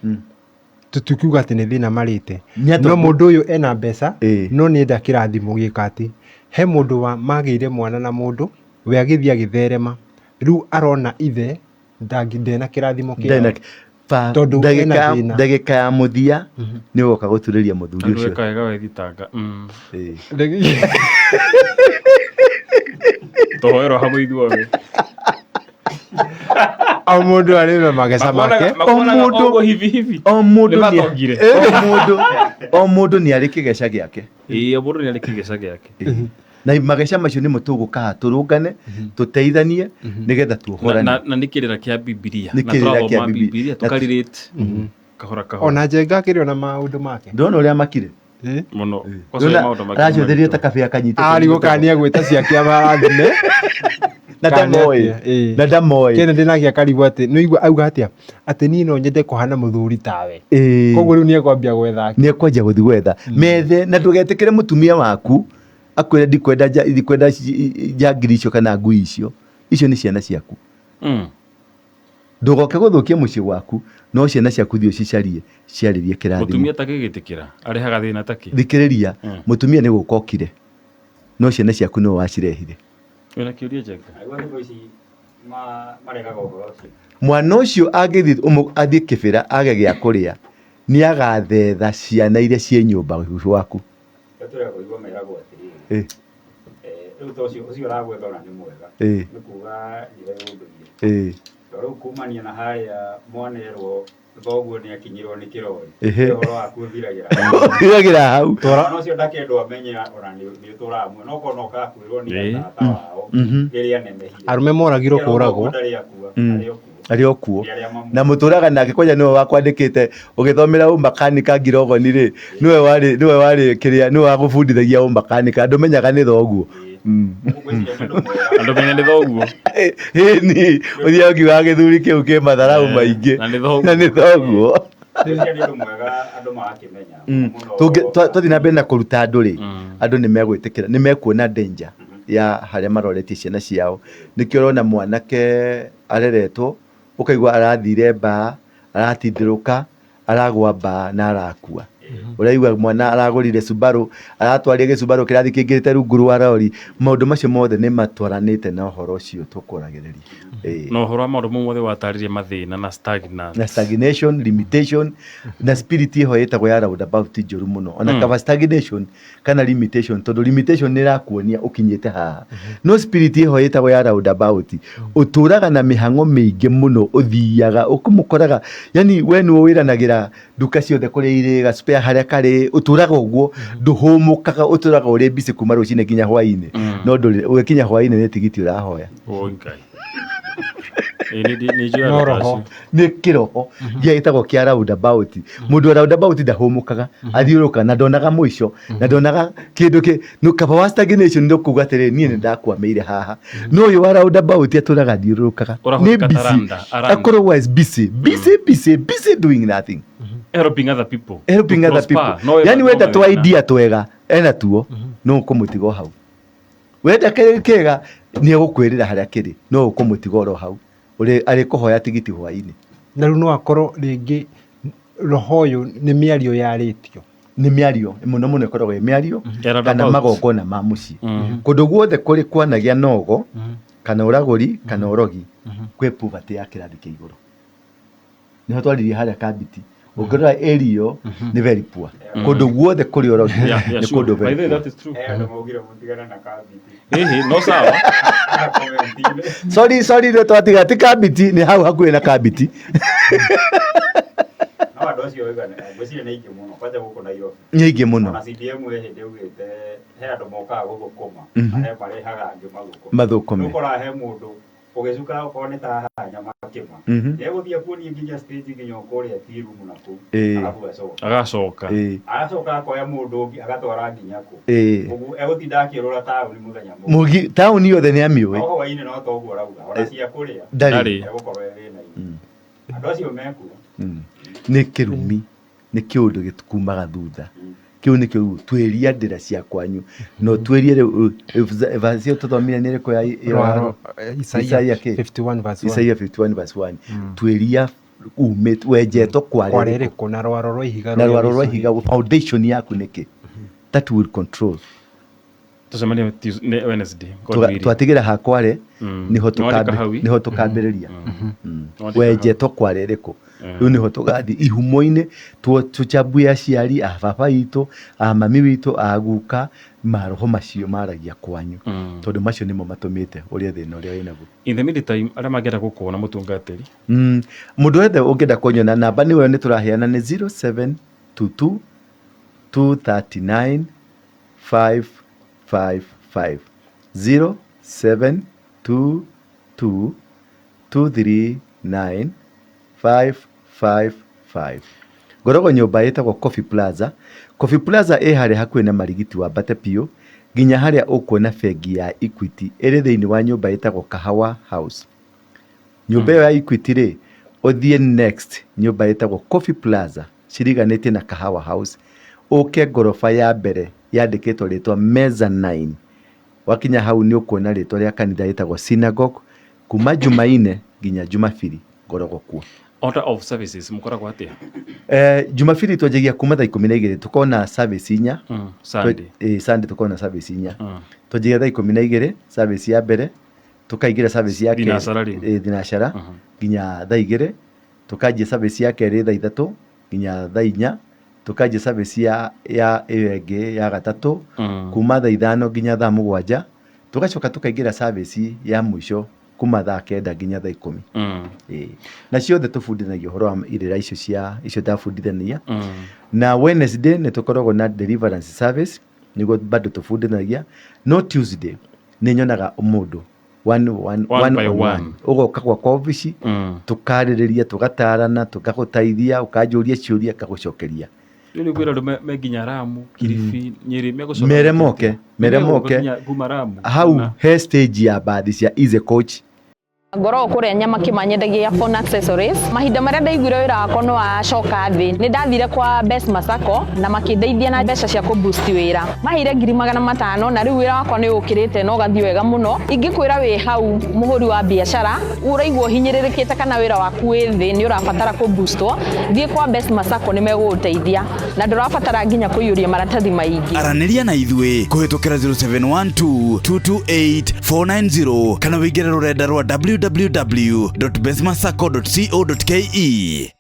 [SPEAKER 5] tũtikiuga atĩ nĩ thĩna marĩte.
[SPEAKER 3] Nĩ atĩ
[SPEAKER 5] No mũndũ ũyũ ena mbeca, no nĩenda kĩrathimo gĩka atĩ, he mũndũ wa magĩire mwana na mũndũ, we agĩthiĩ agĩtherema. Rĩu arona ithe ndena kĩrathimo kĩao.
[SPEAKER 3] Ndena
[SPEAKER 5] Tondũ ena thĩna.
[SPEAKER 3] ndagĩka ya mũthia nĩ ũgoka gũturĩria mũthuri
[SPEAKER 4] Andũ
[SPEAKER 3] ũcio.
[SPEAKER 4] eka wega wethitanga. Tũhoerwo hamwe ithuothe.
[SPEAKER 5] O mũndũ arĩ na mageca make.
[SPEAKER 4] Makuonaga ũguo hivi hivi.
[SPEAKER 3] O mũndũ
[SPEAKER 4] Nĩ
[SPEAKER 3] nĩ
[SPEAKER 4] matongire.
[SPEAKER 3] o mũndũ nĩ arĩ kĩgeca gĩake.
[SPEAKER 4] Ĩĩ, o mũndũ nĩ arĩ kĩgeca gĩake.
[SPEAKER 3] Na mageca macio nĩmo tũgũkaha tũrũngane, tũteithanie nĩgetha tuohorane.
[SPEAKER 4] Na nĩ kĩrĩra kĩa Bibilia.
[SPEAKER 3] Nĩ
[SPEAKER 4] Na
[SPEAKER 3] kĩrĩra kĩa
[SPEAKER 4] tũrathoma
[SPEAKER 3] Bibilia.
[SPEAKER 4] Bibilia tũkarirĩte kahora kahora.
[SPEAKER 5] Ona Njenga akĩrĩ ona maũndũ make.
[SPEAKER 3] Ndona ũrĩa makire.
[SPEAKER 4] Mũno. Kwaca ũrĩa maũndũ make
[SPEAKER 3] Aracũthĩrĩria ta kabĩa kanyitĩtwo nĩ
[SPEAKER 5] Arigwo
[SPEAKER 3] mũtego.
[SPEAKER 5] kana nĩegwĩta ciake amarathime.
[SPEAKER 3] Na
[SPEAKER 5] Kana
[SPEAKER 3] ndamoĩ.
[SPEAKER 5] atĩa, ĩĩ.
[SPEAKER 3] Na ndamoĩ.
[SPEAKER 5] Kennedy nake akarigwo atĩ nĩũigua auga atĩa atĩ niĩ no nyende kũhana mũthuri tawe.
[SPEAKER 3] Ĩĩ.
[SPEAKER 5] Koguo rĩu nĩekwambia gwetha.
[SPEAKER 3] Nĩ ekwanjia gũthiĩ gwetha. Methe na ndũgetĩkĩre mũtumia waku akwĩre ndikwenda ndikwenda njangiri icio kana ngui icio. Icio nĩ ciana ciaku. Ndũgoke gũthũkia mũciĩ waku, no ciana ciaku thiĩ ũcicarie, ciarĩrie kĩrathimo.
[SPEAKER 4] Mũtumia atakĩgĩtĩkĩra, arehaga thĩna takĩ?
[SPEAKER 3] Thikĩrĩria, mũtumia nĩ gũka okire, no ciana ciaku nĩwe wacirehire.
[SPEAKER 4] Wĩna kĩũria Njenga?
[SPEAKER 6] Nĩguo thikũ ici maregaga ũhoro ũcio.
[SPEAKER 3] Mwana ũcio angĩthiĩ athiĩ kĩbĩra age gĩa kũrĩa, nĩ agathetha ciana iria ciĩ nyũmba gwaku.
[SPEAKER 6] Rĩu tũrega kũigua meragwo atĩrĩrĩ, rĩu ta ũcio ũcio ũragwetha ona nĩ mwega. Nĩ kuga njĩra ya ũndũire. Tondũ rĩu kumania na harĩa mwana erwo thoguo nĩ akinyirwo nĩ kĩrori, ũhoro waku ũthiragĩra hau.
[SPEAKER 3] Ũthiragĩra hau.
[SPEAKER 6] Mwana ũcio ndakendwo amenye ona nĩ ũtũraga muoyo, no korwo no okaga kwĩrwo nĩ tata wao rĩrĩa anenehire.
[SPEAKER 5] Arũme moragirwo
[SPEAKER 6] Kĩroko
[SPEAKER 5] kũragwo.
[SPEAKER 6] ndarĩ akua, arĩ o kuo.
[SPEAKER 3] Arĩ o kuo.
[SPEAKER 6] Nĩ arĩa mamũĩ.
[SPEAKER 3] Na mũtũraga nake kwanja nĩwe wakwandĩkĩte ũgĩthomera ũmakanika ngirogoni rĩ, nĩwe warĩ nĩwe warĩ kĩrĩa nĩwe wagũbundithagia ũmakanika ndũmenyaga nĩ thoguo.
[SPEAKER 6] Ngwĩciria nĩ ũndũ mwega.
[SPEAKER 4] Andũ menya nĩ thoguo.
[SPEAKER 3] Ĩni, ũthiaga ũkiugaga gĩthuri kĩu kĩ matharaũ maingĩ.
[SPEAKER 4] Na nĩ thoguo.
[SPEAKER 3] Na nĩ thoguo.
[SPEAKER 6] Ngwĩciria nĩ ũndũ mwega andũ magakĩmenya. Mũno
[SPEAKER 3] Twathiĩ na mbere na kũruta andũ rĩ, andũ nĩ megwĩtĩkĩra, nĩ mekuona danger ya harĩa maroretie ciana ciao. Nĩkĩo ũrona mwanake areretwo, ũkaigua arathire mbaa, aratindĩrũka, aragwa mbaa na arakua. Ũraigua mwana aragũrire Subaru, aratwarire gĩsubaru kĩrathiĩ kĩingĩrĩte rungu rwa rori. Maũndũ macio mothe nĩ matwaranĩte na ũhoro ũcio tũkwaragĩrĩria.
[SPEAKER 4] Na ũhoro wa maũndũ mau mothe watarĩria mathĩna na stagnant.
[SPEAKER 3] Na stagnation, limitation, na spirit ĩho ĩtagwo ya roundabout njũru mũno. Ona kaba stagnation kana limitation, tondũ limitation nĩ ĩrakuonia ũkinyĩte haha. No spirit ĩho ĩtagwo ya roundabout, ũtũraga na mĩhang'o mĩingĩ mũno, ũthiaga, ũkũmũkoraga, yani we nĩwe wĩranagĩra nduka ciothe kũrĩa irĩ, ga spare harĩa karĩ, ũtũraga ũguo, ndũhũmũkaga, ũtũraga ũrĩ busy kuma rũcinĩ nginya hwainĩ. No ndũrĩ, ũgĩkinya hwainĩ nĩ tigiti ũrahoya.
[SPEAKER 4] Oi Ngai. Ĩĩ nĩ njũĩ
[SPEAKER 5] No
[SPEAKER 4] andũ ta
[SPEAKER 5] roho.
[SPEAKER 4] acio.
[SPEAKER 3] Nĩ kĩroho gĩa gĩtagwo kĩa roundabout. Mũndũ wa roundabout ndahũmũkaga, athiũrũrũkaga na ndonaga mũico, na ndonaga kĩndũ kĩ, no kaba wa stagnation nĩ kuga atĩrĩrĩ, niĩ nĩ ndakwamĩire haha. No ũyũ wa roundabout atũraga athiũrũrũkaga. Nĩ
[SPEAKER 4] Ũrahũthĩka ta
[SPEAKER 3] busy.
[SPEAKER 4] randa, aranda.
[SPEAKER 3] Akoragwo as busy, busy, busy, busy doing nothing.
[SPEAKER 4] Helping other people.
[SPEAKER 3] Helping
[SPEAKER 4] To
[SPEAKER 3] other
[SPEAKER 4] prosper.
[SPEAKER 3] people.
[SPEAKER 4] No
[SPEAKER 3] Yani wenda twa
[SPEAKER 4] mathĩna.
[SPEAKER 3] idea twega, ena tuo, no ũkũmũtiga o hau. Wenda kĩrĩ kĩega, nĩ egũkwĩrĩra harĩa kĩrĩ, no ũkũmũtiga oro hau. Arĩkũhoya tigiti hwainĩ.
[SPEAKER 5] Na rĩu no akorwo rĩngĩ roho ũyũ nĩ mĩario yarĩtio.
[SPEAKER 3] Nĩ mĩario, mũno mũno ĩkoragwo ĩ mĩario,
[SPEAKER 4] Era
[SPEAKER 3] kana
[SPEAKER 4] about.
[SPEAKER 3] magongona ma mũciĩ. Kũndũ guothe kũrĩ kwanagĩa nogo, kana ũragũri, kana ũrogi, kwĩ poverty ya kĩrathi kĩa igũrũ. Nĩho twaririe harĩa Kambiti. Ũngĩrora area ĩyo, nĩ very poor. Kũndũ guothe kũrĩ ũrogi,
[SPEAKER 4] Yeah, yeah,
[SPEAKER 3] nĩ
[SPEAKER 4] sure.
[SPEAKER 3] kũndũ
[SPEAKER 4] By
[SPEAKER 3] very
[SPEAKER 4] the way,
[SPEAKER 3] poor.
[SPEAKER 4] that is true.
[SPEAKER 6] Andũ maugire mũtigane na Kambiti.
[SPEAKER 4] Ĩhĩ, no sawa.
[SPEAKER 6] Comment-inĩ.
[SPEAKER 3] Sorry, sorry, nĩ twatiga, ti Kambiti, nĩ hau hakuhĩ na Kambiti.
[SPEAKER 6] No andũ acio oiga ngwĩciria nĩ aingĩ mũno, kwanja gũkũ Nairobi.
[SPEAKER 3] Nĩ aingĩ mũno.
[SPEAKER 6] Ona CDM ĩ hĩndĩ augĩte he andũ mokaga gũthũkũma, na he marehaga angĩ mathũkũme.
[SPEAKER 3] Mathũkũme.
[SPEAKER 6] Nĩ ũkoraga he mũndũ ũgĩcuka okorwo nĩ ta haha Nyamakĩma. Nĩ egũthiĩ akuonie nginya stage nginya o kũrĩa tea room na kũu. Arabu acoke.
[SPEAKER 4] Agacoka.
[SPEAKER 6] Agacoka akoya mũndũ ũngĩ agatwara nginya kũ. Ũguo egũtinda akĩũrũra taũni mũthenya mũgima.
[SPEAKER 3] Mũgi, taũni yothe nĩ amĩũĩ.
[SPEAKER 6] No hwainĩ no toguo arauga, ona cia kũrĩa.
[SPEAKER 3] Ndarĩ.
[SPEAKER 4] Ndarĩ.
[SPEAKER 6] Egũkorwo e thĩna-inĩ. Andũ acio mekuo.
[SPEAKER 3] Nĩ kĩrumi, nĩ kĩũndũ gĩkumaga thutha. Kĩu nĩkĩo rĩu tuĩria ndĩra cia kwanyu. No tuĩrie rĩu, verse ĩyo tũthomire nĩ ĩrĩkũ ya
[SPEAKER 5] Rwaro,
[SPEAKER 3] Isaia
[SPEAKER 5] Isaia
[SPEAKER 3] kĩ?
[SPEAKER 5] 51 verse 1.
[SPEAKER 3] Isaia 51 verse 1. Tuĩria umĩte, wenjetwo
[SPEAKER 5] Kware
[SPEAKER 3] kware rĩkũ?
[SPEAKER 5] rĩkũ na rwaro rwa ihiga
[SPEAKER 3] Na
[SPEAKER 5] rũrĩa
[SPEAKER 3] rwaro rwa
[SPEAKER 5] rwĩcũhĩtio.
[SPEAKER 3] ihiga, foundation yaku nĩkĩ? That will control.
[SPEAKER 4] Tũcemanie nĩ Wednesday, God willing.
[SPEAKER 3] Twatigĩra hakware, nĩho
[SPEAKER 4] Nĩwandĩka hau ĩ?
[SPEAKER 3] nĩho tũkambĩrĩria.
[SPEAKER 4] Nĩwandĩka
[SPEAKER 3] Wenjetwo kware rĩkũ? Rĩu nĩho tũgathiĩ ihumo-inĩ, tũchambue aciari, a baba witũ, a mami witũ, a guka, Maroho macio maragia kwanyu, tondũ macio nĩmo matũmĩte ũrĩa thĩna ũrĩa wĩnaguo.
[SPEAKER 4] In the meantime, arĩa mangĩenda gũkuona, mũtungatĩri?
[SPEAKER 3] Mũndũ wothe ũngĩenda kũnyona, namba nĩyo nĩ tũraheana, nĩ 0722 239 555, 0722 239 555. Ngoragwo nyũmba ĩtagwo Coffee Plaza. Coffee Plaza ĩ harĩa hakuhĩ na Marigiti, wambate biũ nginya harĩa ũkuona bengi ya Equity ĩrĩ thĩinĩ wa nyũmba ĩtagwo Kahawa House. Nyũmba ĩyo ya Equity rĩ, ũthiĩ next nyũmba ĩtagwo Coffee Plaza ciriganĩtie na Kahawa House, ũke ngoroba ya mbere yandĩkĩtwo rĩtwa Mezzanine. Wakinya hau nĩ ũkuona rĩtwa rĩa kanitha ĩtagwo Synagogue. Kuma Jumaine nginya Jumabiri ngoragwo kuo.
[SPEAKER 4] Order of services mũkoragwo atĩa?
[SPEAKER 3] Jumabiri twanjagia kuma thaa 12, tukona service 4.
[SPEAKER 4] Sunday?
[SPEAKER 3] Sunday tukona service 4. Twanjagia thaa 12 service ya mbere, tukaingĩra service ya kerĩ.
[SPEAKER 4] Thinacara rĩ?
[SPEAKER 3] Thinacara nginya thaa 2. Tukanjia service ya kerĩ thaa 3 nginya thaa 4. Tukanjia service ya ĩyo ĩngĩ ya gatatũ kuma thaa 5 nginya thaa 7. Tugacoka tukaingĩra service ya mũico kuma thaa 9 nginya thaa 10. Ĩĩ. Na ciothe tũbundithanagia ũhoro wa irĩra icio cia icio ndabundithania. Na Wednesday nĩ tũkoragwo na deliverance service, nĩguo bado tũbundithanagia. No Tuesday nĩ nyonaga mũndũ one, one,
[SPEAKER 4] one
[SPEAKER 3] one
[SPEAKER 4] by
[SPEAKER 3] on
[SPEAKER 4] one.
[SPEAKER 3] One. Ũgoka gwakwa obici, tũkarĩrĩria, tũgatarana, tũgagũteithia, ũkanjũria ciũria, ngagũcokeria.
[SPEAKER 4] Rĩu nĩ kwĩra andũ me nginya Ramu, Kilifi, Nyeri megũcoka.
[SPEAKER 3] Mere moke, mere
[SPEAKER 4] Megũka
[SPEAKER 3] moke.
[SPEAKER 4] nginya kuma Ramu.
[SPEAKER 3] Hau he stage ya bathi cia Easy Coach.
[SPEAKER 2] Ngoragwo kũrĩa Nyamakima, nyendagia phone accessories. Mahinda marĩa ndaiguire wĩra wakwa nĩ wacoka thĩ, nĩ ndathire kwa Besma Sacco na makĩndeithia na mbeca cia kũ boost wĩra. Maheire 500,000 na rĩu wĩra wakwa nĩ ũkĩrĩte na ũgathiĩ wega mũno. Ingĩkwĩra wĩ hau mũhũri wa biacara ũraigua ũhinyĩrĩrĩkĩte kana wĩra waku wĩ thĩ, nĩ ũrabatara kũ boostwo, thiĩ kwa Besma Sacco, nĩ megũgũteithia na ndũrabatara nginya kũiyũria maratathi maingĩ.
[SPEAKER 1] Aranĩria na ithuĩ kũhĩtũkĩra 0712 228 490 kana wĩingĩre rũrenda rwa www.besmasacco.co.ke.